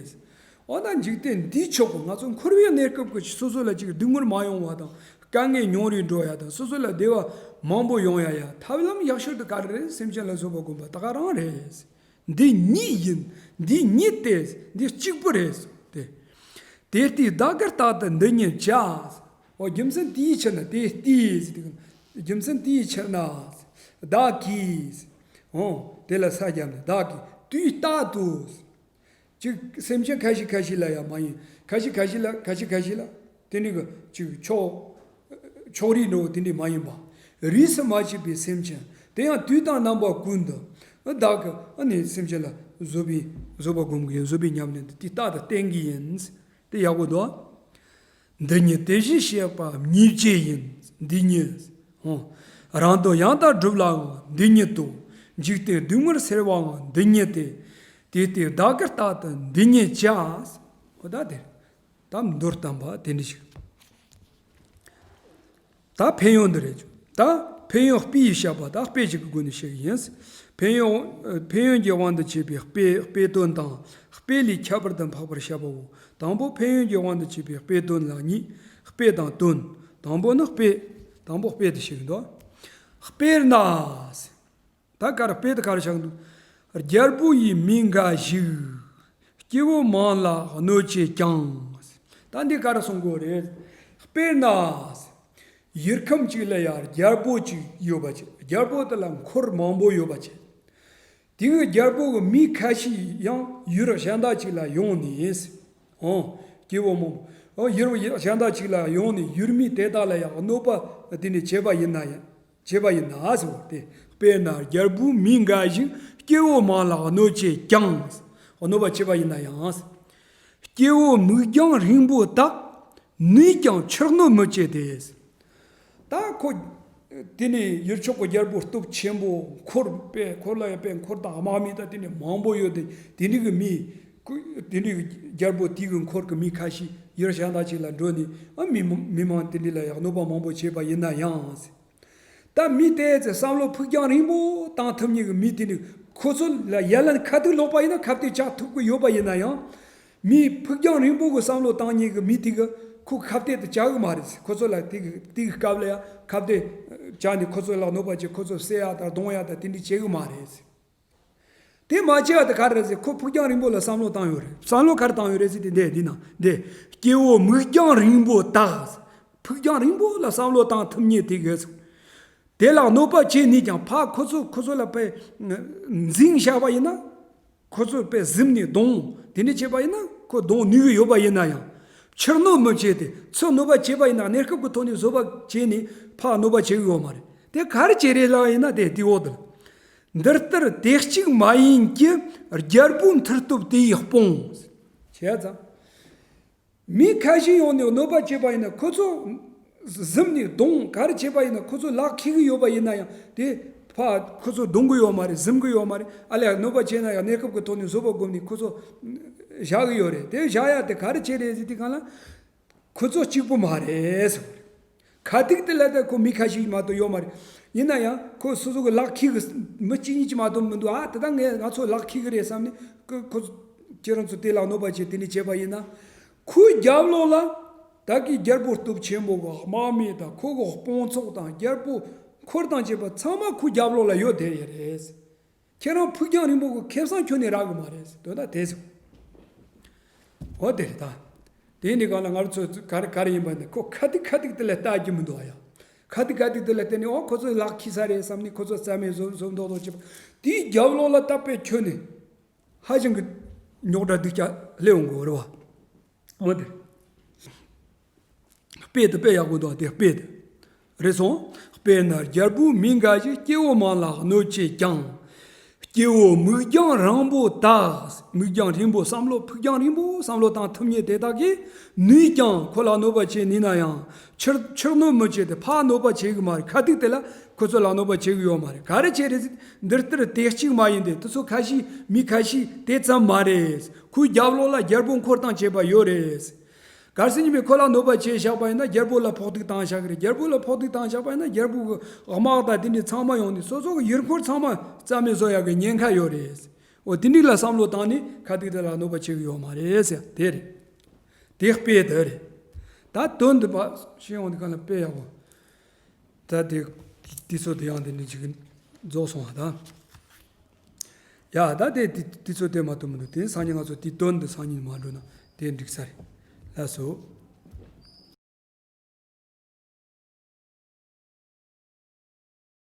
འོ་ན་འཇིག་རྟེན་འདིའི་ཕྱོགས་ཀྱི་ང་ཚོ་འཁོར་བའི་གནས་སྐབས་ཀྱི་སོ་སོ་ལ་ཅིག་སྡུག་བསྔལ་མ་ཡོང་བ་དང་དཀའ་ངལ་ཉུང་རུ་འགྲོ་ཡ་དང་སོ་སོ་ལ་བདེ་བ་མང་པོ་ཡོང་ཡ་ཡ་ཐབས་ལམ་ཡག་ཤོས་དེ་ག་རེ་རེད། སེམས་ཅན་ལ་བཟོད་པ་སྒོམ་པ་ད་ག་རང་རེད། འདི་ཉིད་ཡིན། འདི་ཉིད་དེ། འདི་གཅིག་པུ་རེད། དེ། དེ་ལྟའི་བདག་གིར་རྟག་ཏུ་འདི་ཉིད་བྱ། འོ་རྒྱུ་མཚན་དེའི་ཕྱིར་ན་དེ་ལྟའི་ཟེར་དུས་རྒྱུ་མཚན་དེའི་ཕྱིར་ན། བདག་གིས། འོ་དེ་ལ་ས་བརྒྱབ་ནས་བདག་གིས་དུས་རྟག་ཏུ། ཅིག་སེམས་ཅན་ཁ་ཤས་ཁ་ཤས་ལ་ཡང་མ་ཡིན། ཁ་ཤས་ཁ་ཤས་ལ་ཁ་ཤས་ཁ་ཤས་ལ་དེ་འདྲ་གི་ཅིག་ཕྱོགས་ཕྱོགས་རིས་འགྲོ་དེ་འདྲ་མ་ཡིན་པ། རིས་སུ་མ་ཆད་པའི་སེམས་ཅན་དེ་ཡང་དུས་དང་རྣམ་པ་ཀུན་ཏུ་བདག་གིས་ཨ་ནི་སེམས་ཅན་ལ་བཟོད་པའི་བཟོད་པ་སྒོམ་གྱི་ཡིན། བཟོད་པའི་ཉམས་ལེན་དེ་རྟག་ཏུ་བསྟེན་གྱི་ཡིན། དེ་ཡག་པོ་འདུག་འདི་ཉིད་དེ་བཞིན་གཤེགས་པ་ཉིད་ཀྱི་ཡིན། འདི་ཉིད། ཧོ། རང་དོན་ཡང་དག་སྒྲུབ་ལའང་འདི་ཉིད་དོ། འཇིག་རྟེན་སྡུག་བསྔལ་སེལ་བའང་འདི་ཉིད་དེ། དེ་ལྟའི་བདག་གིར་རྟག་ཏུ་འདི་ཉིད་བྱ། ཧོ་ད་དེ། ད་མདོར་བསྟན་པ་དེ་འདྲ་ཞིག་ད་ཕན་ཡོན་འདི་རེད། ད་ཕན་ཡོན་དཔེ་ཡིས་བཤད་པ་ད་དཔེ་ཞིག་གི་སྒོ་ནས་བཤད་ཀྱི་ཡིན། ཕན་ཡོན། ཕན་ཡོན་གྱི་དབང་དུ་བྱས་པའི་དཔེ་དཔེ་དོན་དང་དཔེ་ལས་ཁྱད་པར་དུ་འཕགས་པར་བཤད་པའོ། དང་པོ་ཕན་ཡོན་གྱི་དབང་དུ་བྱས་པའི་དཔེ་དོན་ལ་གཉིས། དཔེ་དང་དོན། དང་པོ་ནི་དཔེ། དང་པོ་དཔེ་དེ་བཤད་ཀྱི་འདུག་དཔེར་ན། ད་ག་རེ་དཔེ་དེ་ག་རེ་ཆགས་འདུག་རྒྱལ་པོ་ཡི་མིང་འགའ་ཞིག་སྐྱེ་བོ་མང་ལ་གནོད་བྱེད་ཀྱང་། ད་འདི་ག་རེ་གསུང་གི་ཡོད་རེད། དཔེར་ན། ཡུལ་ཁམས་གཅིག་ལ་ཡང་རྒྱལ་པོ་གཅིག་ཡོད་པ་བྱས། རྒྱལ་པོ་དེ་ལ་འཁོར་མང་པོ་ཡོད་པ་བྱས། དེ་གི་རྒྱལ་པོ་གི་མི་ཁ་ཤས་ཡང་ཡུལ་གཞན་དག་ཅིག་ལ་ཡོང་ནས། འོ། སྐྱེ་བོ་མང་། འོ་ཡུལ་གཞན་དག་ཅིག་ལ་ཡོང་ནས་ཡུལ་མི་དེ་དག་ལ་ཡང་གནོད་པ་དེ་ནས་བྱས་པ་ཡིན་ན་ཡང་། བྱས་པ་ཡིན་ན་ཟེར་བ་སྟེ། དཔེར་ན་རྒྱལ་པོའི་མི་འགའ་ཞིག་སྐྱེ་བོ་མང་ལ་གནོད་བྱེད་ཀྱང་། གནོད་པ་བྱས་པ་ཡིན་ན་ཡང་། སྐྱེ་བོ་མིག་རྒྱང་རིང་པོ་དག་ནུས་ཀྱང་ཆུ་གནོད་མི་བྱེད་དེ། ད་ཁོ། དེ་ནས་ཡུལ་ཕྱོགས་ཀྱི་རྒྱལ་པོ་སྟོབས་ཆེན་པོ་འཁོར་དཔེ་འཁོར་ལ་ཡང་དཔེ་འཁོར་དང་དམག་མི་དང་དེ་ནས་མང་པོ་ཡོད་དེ་དེ་འདྲ་གི་མི། དེ་འདྲ་གི་རྒྱལ་པོ་དེ་གི་འཁོར་གི་མི་ཁ་ཤས་ ཡུལ་གཞན་དག་ཅིག་ལ་འགྲོ་ནས་ཨ་མི་མང་མི་མང་དེ་འདྲ་ལ་ཡང་གནོད་པ་མང་པོ་བྱས་པ་ཡིན་ན་ཡང་། ད་མི་དེ་ཚོས་བསམ་བློ་ཕུགས་རྒྱང་རིང་པོ་བཏང་ཐུབ་མཁན་གྱི་མི་དེ་འདྲ་ཁོ་ཚོ་ལ་ཡ་ལན་ཁ་ཐུག་ལོག་པ་ཡིན་ན་ཁ་གཏད་བཅག་ཐུབ་ཀྱི་ཡོད་པ་ཡིན་ན་ཡང་། མི་ཕུགས་རྒྱང་རིང་པོ་གི་བསམ་བློ་བཏང་མཁན་གྱི་མི་དེ་གི་ཁོ་ཁ་གཏད་དུ་བཅག་གི་མ་རེད། ཁོ་ཚོ་ལ་དེ་གི་དེ་གི་སྐབས་ལ་ཡང་ཁ་གཏད་བཅག་ནས་ཁོ་ཚོ་ལ་གནོད་པ་བྱེད། ཁོ་ཚོ་བསད་ཡ་དང་རྡུང་ཡ་དང་དེ་འདྲ་བྱེད་གི་མ་རེད། དེ་མ་བྱས་པ་དེ་ག་རེ་རེད་ཟེར། ཁོ་ཕུགས་རྒྱང་རིང་པོ་ལ་བསམ་བློ་བཏང་ཡོད་རེད། བསམ་བློ་ག་རེ་བཏང་ཡོད་རེད་ཟེར་དུས་འདི་འདི་ན་འདི། སྐྱེ་བོ་མིག་རྒྱང་རིང་པོ་དག། ཕུགས་རྒྱང་རིང་པོ་ལ་བསམ་བློ་བཏང་ཐུབ་མཁན་དེ་གིས། དེ་ལ་གནོད་པ་བྱས་ནས་ཀྱང་ཕར་ཁོ་ཚོ་ཁོ་ཚོ་ལ་ཕར་འཛིང་བཞག་པ་ཡིན་ན། ཁོ་ཚོ་ཕར་གཟིམ་ནས་རྡུང་དེ་འདྲ་བྱས་པ་ཡིན་ན་ཁོ་རྡུང་ནུས་ཀྱི་ཡོད་པ་ཡིན་ན་ཡང་། ཕྱིར་གནོད་མི་བྱེད་དེ། ཚུར་གནོད་པ་བྱས་པ་ཡིན་ན་གནས་སྐབས་ཀྱི་ཐོག་ནས་བཟོད་པ་བྱས་ནས་ཕར་གནོད་པ་བྱེད་ཀྱི་ཡོད་མ་རེད། དེ་ག་རེ་བྱས་རེད་ལབ་ཡིན་ན་དེ་དེའོ་དེ། འདི་ལྟར་དེ་གཅིག་མ་ཡིན་གྱི་རྒྱལ་པོའི་མཐུ་སྟོབས་དེ་ཡིས་སྤོང་། བྱས་ཙང་། མི་ཁ་ཤས་ཡོང་ནས་གནོད་པ་བྱས་པ་ཡིན་ན་ཁོ་ཚོ་གཟིམ་ནས་རྡུང་ག་རེ་བྱས་པ་ཡིན་ན་ཁོ་ཚོ་ལག་འཁེལ་གི་ཡོད་པ་ཡིན་ན་ཡང་དེ་ཕར་ཁོ་ཚོ་རྡུང་གི་ཡོད་མ་རེད། གཟིམ་གི་ཡོད་མ་རེད། ཨ་ལས་གནོད་པ་བྱས་ན་ཡང་གནས་སྐབས་ཀྱི་ཐོག་ནས་བཟོད་པ་བསྒོམས་ནས་ཁོ་ཚོ་བཞག་གི་ཡོད་རེད། དེ་བཞག་ཡ་དེ་ག་རེ་བྱས་རེད་ཟེར་དུས་སྒང་ལ། ཁོ་ཚོ་གཅིག་པུ་མ་རེད་ཟེར། ཁ་ཐུག་དེ་ལ་ད་ཁོ་མི་ཁ་ཤས་མ་གཏོགས་ཡོད་མ་རེད། ཡིན་ན་ཡང་ཁོ་སོ་སོ་གི་ལག་འཁེལ་གི་མི་གཅིག་གཉིས་ཀྱིས་མ་གཏོགས་མི་འདུག་ཨ་དེ་ད་ངས་ང་ཚོ་ལག་འཁེལ་གི་རེད་བསམ་ནས་ཁོ་ཁོ་ཁྱེད་རང་ཚོ་དེ་ལ་གནོད་པ་བྱེད་དེ་ནས་བྱས་པ་ཡིན་ན། ཁོའི་རྒྱབ་ལོགས་ལ་ད་གི་རྒྱལ་པོ་སྟོབས་ཆེན་པོ་གི་དམག་མི་དང་ཁོ་གི་དཔུང་ཚོགས་དང་རྒྱལ་པོ་འཁོར་དང་བཅས་པ་ཚང་མ་ཁོའི་རྒྱབ་ལོགས་ལ་ཡོད་དེ་ཡོད་རེད། ཁྱེད་རང་ཕུགས་རྒྱང་རིང་པོ་གི་ཁེ་བཟང་ཁྱོན་ནས་རག་གི་མ་རེད་ཟེར་དོན་དག་དེ་ཟེར། འོ་དེ་རེད་ད། དེ་ནི་གང་ལ་ང་ཚོ་ག་རེ་ག་རེ་ཡིན་པ་ནི་ཁོ་ཁ་ཐུག་ཁ་ཐུག་དེ་ལ་ལྟ་རྒྱུ་མི་འདུག་ཨ་ཡ། ཁ་ཐུག་ཁ་ཐུག་དེ་ལ་བལྟས་ནས་འོ་ཁོ་ཚོ་ལག་འཁེལ་ས་རེད་བསམ་ནས་ཁོ་ཚོ་རྩ་མེད་བཟོ་བཟོ་མདོག་མདོག་བྱེད་པ། དེའི་རྒྱབ་ལོགས་ལ་ད་དཔེ་ཁྱོན་ནས་ཧ་ཅང་གི་རྙོག་དྲ་སྡུག་ཅག་སླེབས་འོང་གི་རེད་བ། འོ་དེ། དཔེ་དེ་དཔེ་ཡག་པོ་འདུག་དེ་དཔེ་དེ། རེད་སོང་། དཔེར་ན་རྒྱལ་པོ་མི་འགའ་ཞིག་སྐྱེ་བོ་མང་ལ་གནོད་བྱེད་ཀྱང་། སྐྱེ་བོ་མིག་རྒྱང་རིང་པོ་དག། མིག་རྒྱང་རིང་པོ་བསམ་བློ་ཕུགས་རྒྱང་རིང་པོ་བསམ་བློ་བཏང་ཐུབ་མཁན་དེ་དག་གིས་ནུས་ཀྱང་ཁོ་ལ་གནོད་པ་བྱེད་ནུས་ན་ཡང་ཕྱིར་ཕྱིར་གནོད་མི་བྱེད་དེ་ཕར་གནོད་པ་བྱེད་གི་མ་རེད། ཁ་ཐུག་དེ་ལ་ཁོ་ཚོ་ལ་གནོད་པ་བྱེད་གི་ཡོད་མ་རེད། ག་རེ་བྱེད་རེད་ཟེར། འདི་ལྟར་དེ་གཅིག་མ་ཡིན་ཏེ་དེ་ཚོ་ཁ་ཤས་མི་ཁ་ཤས་དེ་ཙམ་མ་རེད། ཁོའི་རྒྱབ་ལོགས་ལ་རྒྱལ་པོ་འཁོར་དང་བཅས་པ་ཡོད་རེད། གལ་སྲིད་ཉི་མས་ཁོ་ལ་གནོད་པ་བྱས་བཞག་པ་ཡིན་ན་རྒྱལ་པོ་ལ་ཕོག་ཐུག་བཏང་བཞག་གི་རེད། རྒྱལ་པོ་ལ་ཕོག་ཐུག་བཏང་བཞག་པ་ཡིན་ན་རྒྱལ་པོ་གི་དམག་དང་དེ་འདྲའི་ཚང་མ་ཡོང་ནས་སོ་སོ་གི་ཡུལ་འཁོར་ཚང་མ་རྩ་མེད་བཟོ་ཡག་གི་ཉེན་ཁ་ཡོད་རེད། འོ་དེ་འདྲའི་ལ་བསམ་བློ་བཏང་ནས་ཁ་ཐུག་དེ་ལ་གནོད་པ་བྱེད་གི་ཡོད་མ་རེད་ཟེར་དེ་རེད། དེ་དཔེ་དེ་རེད། ད་དོན་འདི་པ་ཤེས་ཡོང་དུས་གང་ལ་དཔེ་ཡག་པོ། ད་དེ་དེ་ཚོ་དེ་ཡང་དེ་འདྲ་ཅིག་རྫོགས་སོང་བ་ད། ཡ་ད་དེ་དེ་དེ་ཚོ་དེ་མ་གཏོགས་མི་འདུག་དེ་སང་ཉིན་ང་ཚོ་དེ་དོན་འདི་སང་ཉིན་མ་འགྲོ་ན་དེ་འགྲིག་ས་རེད། ལགས་སོ།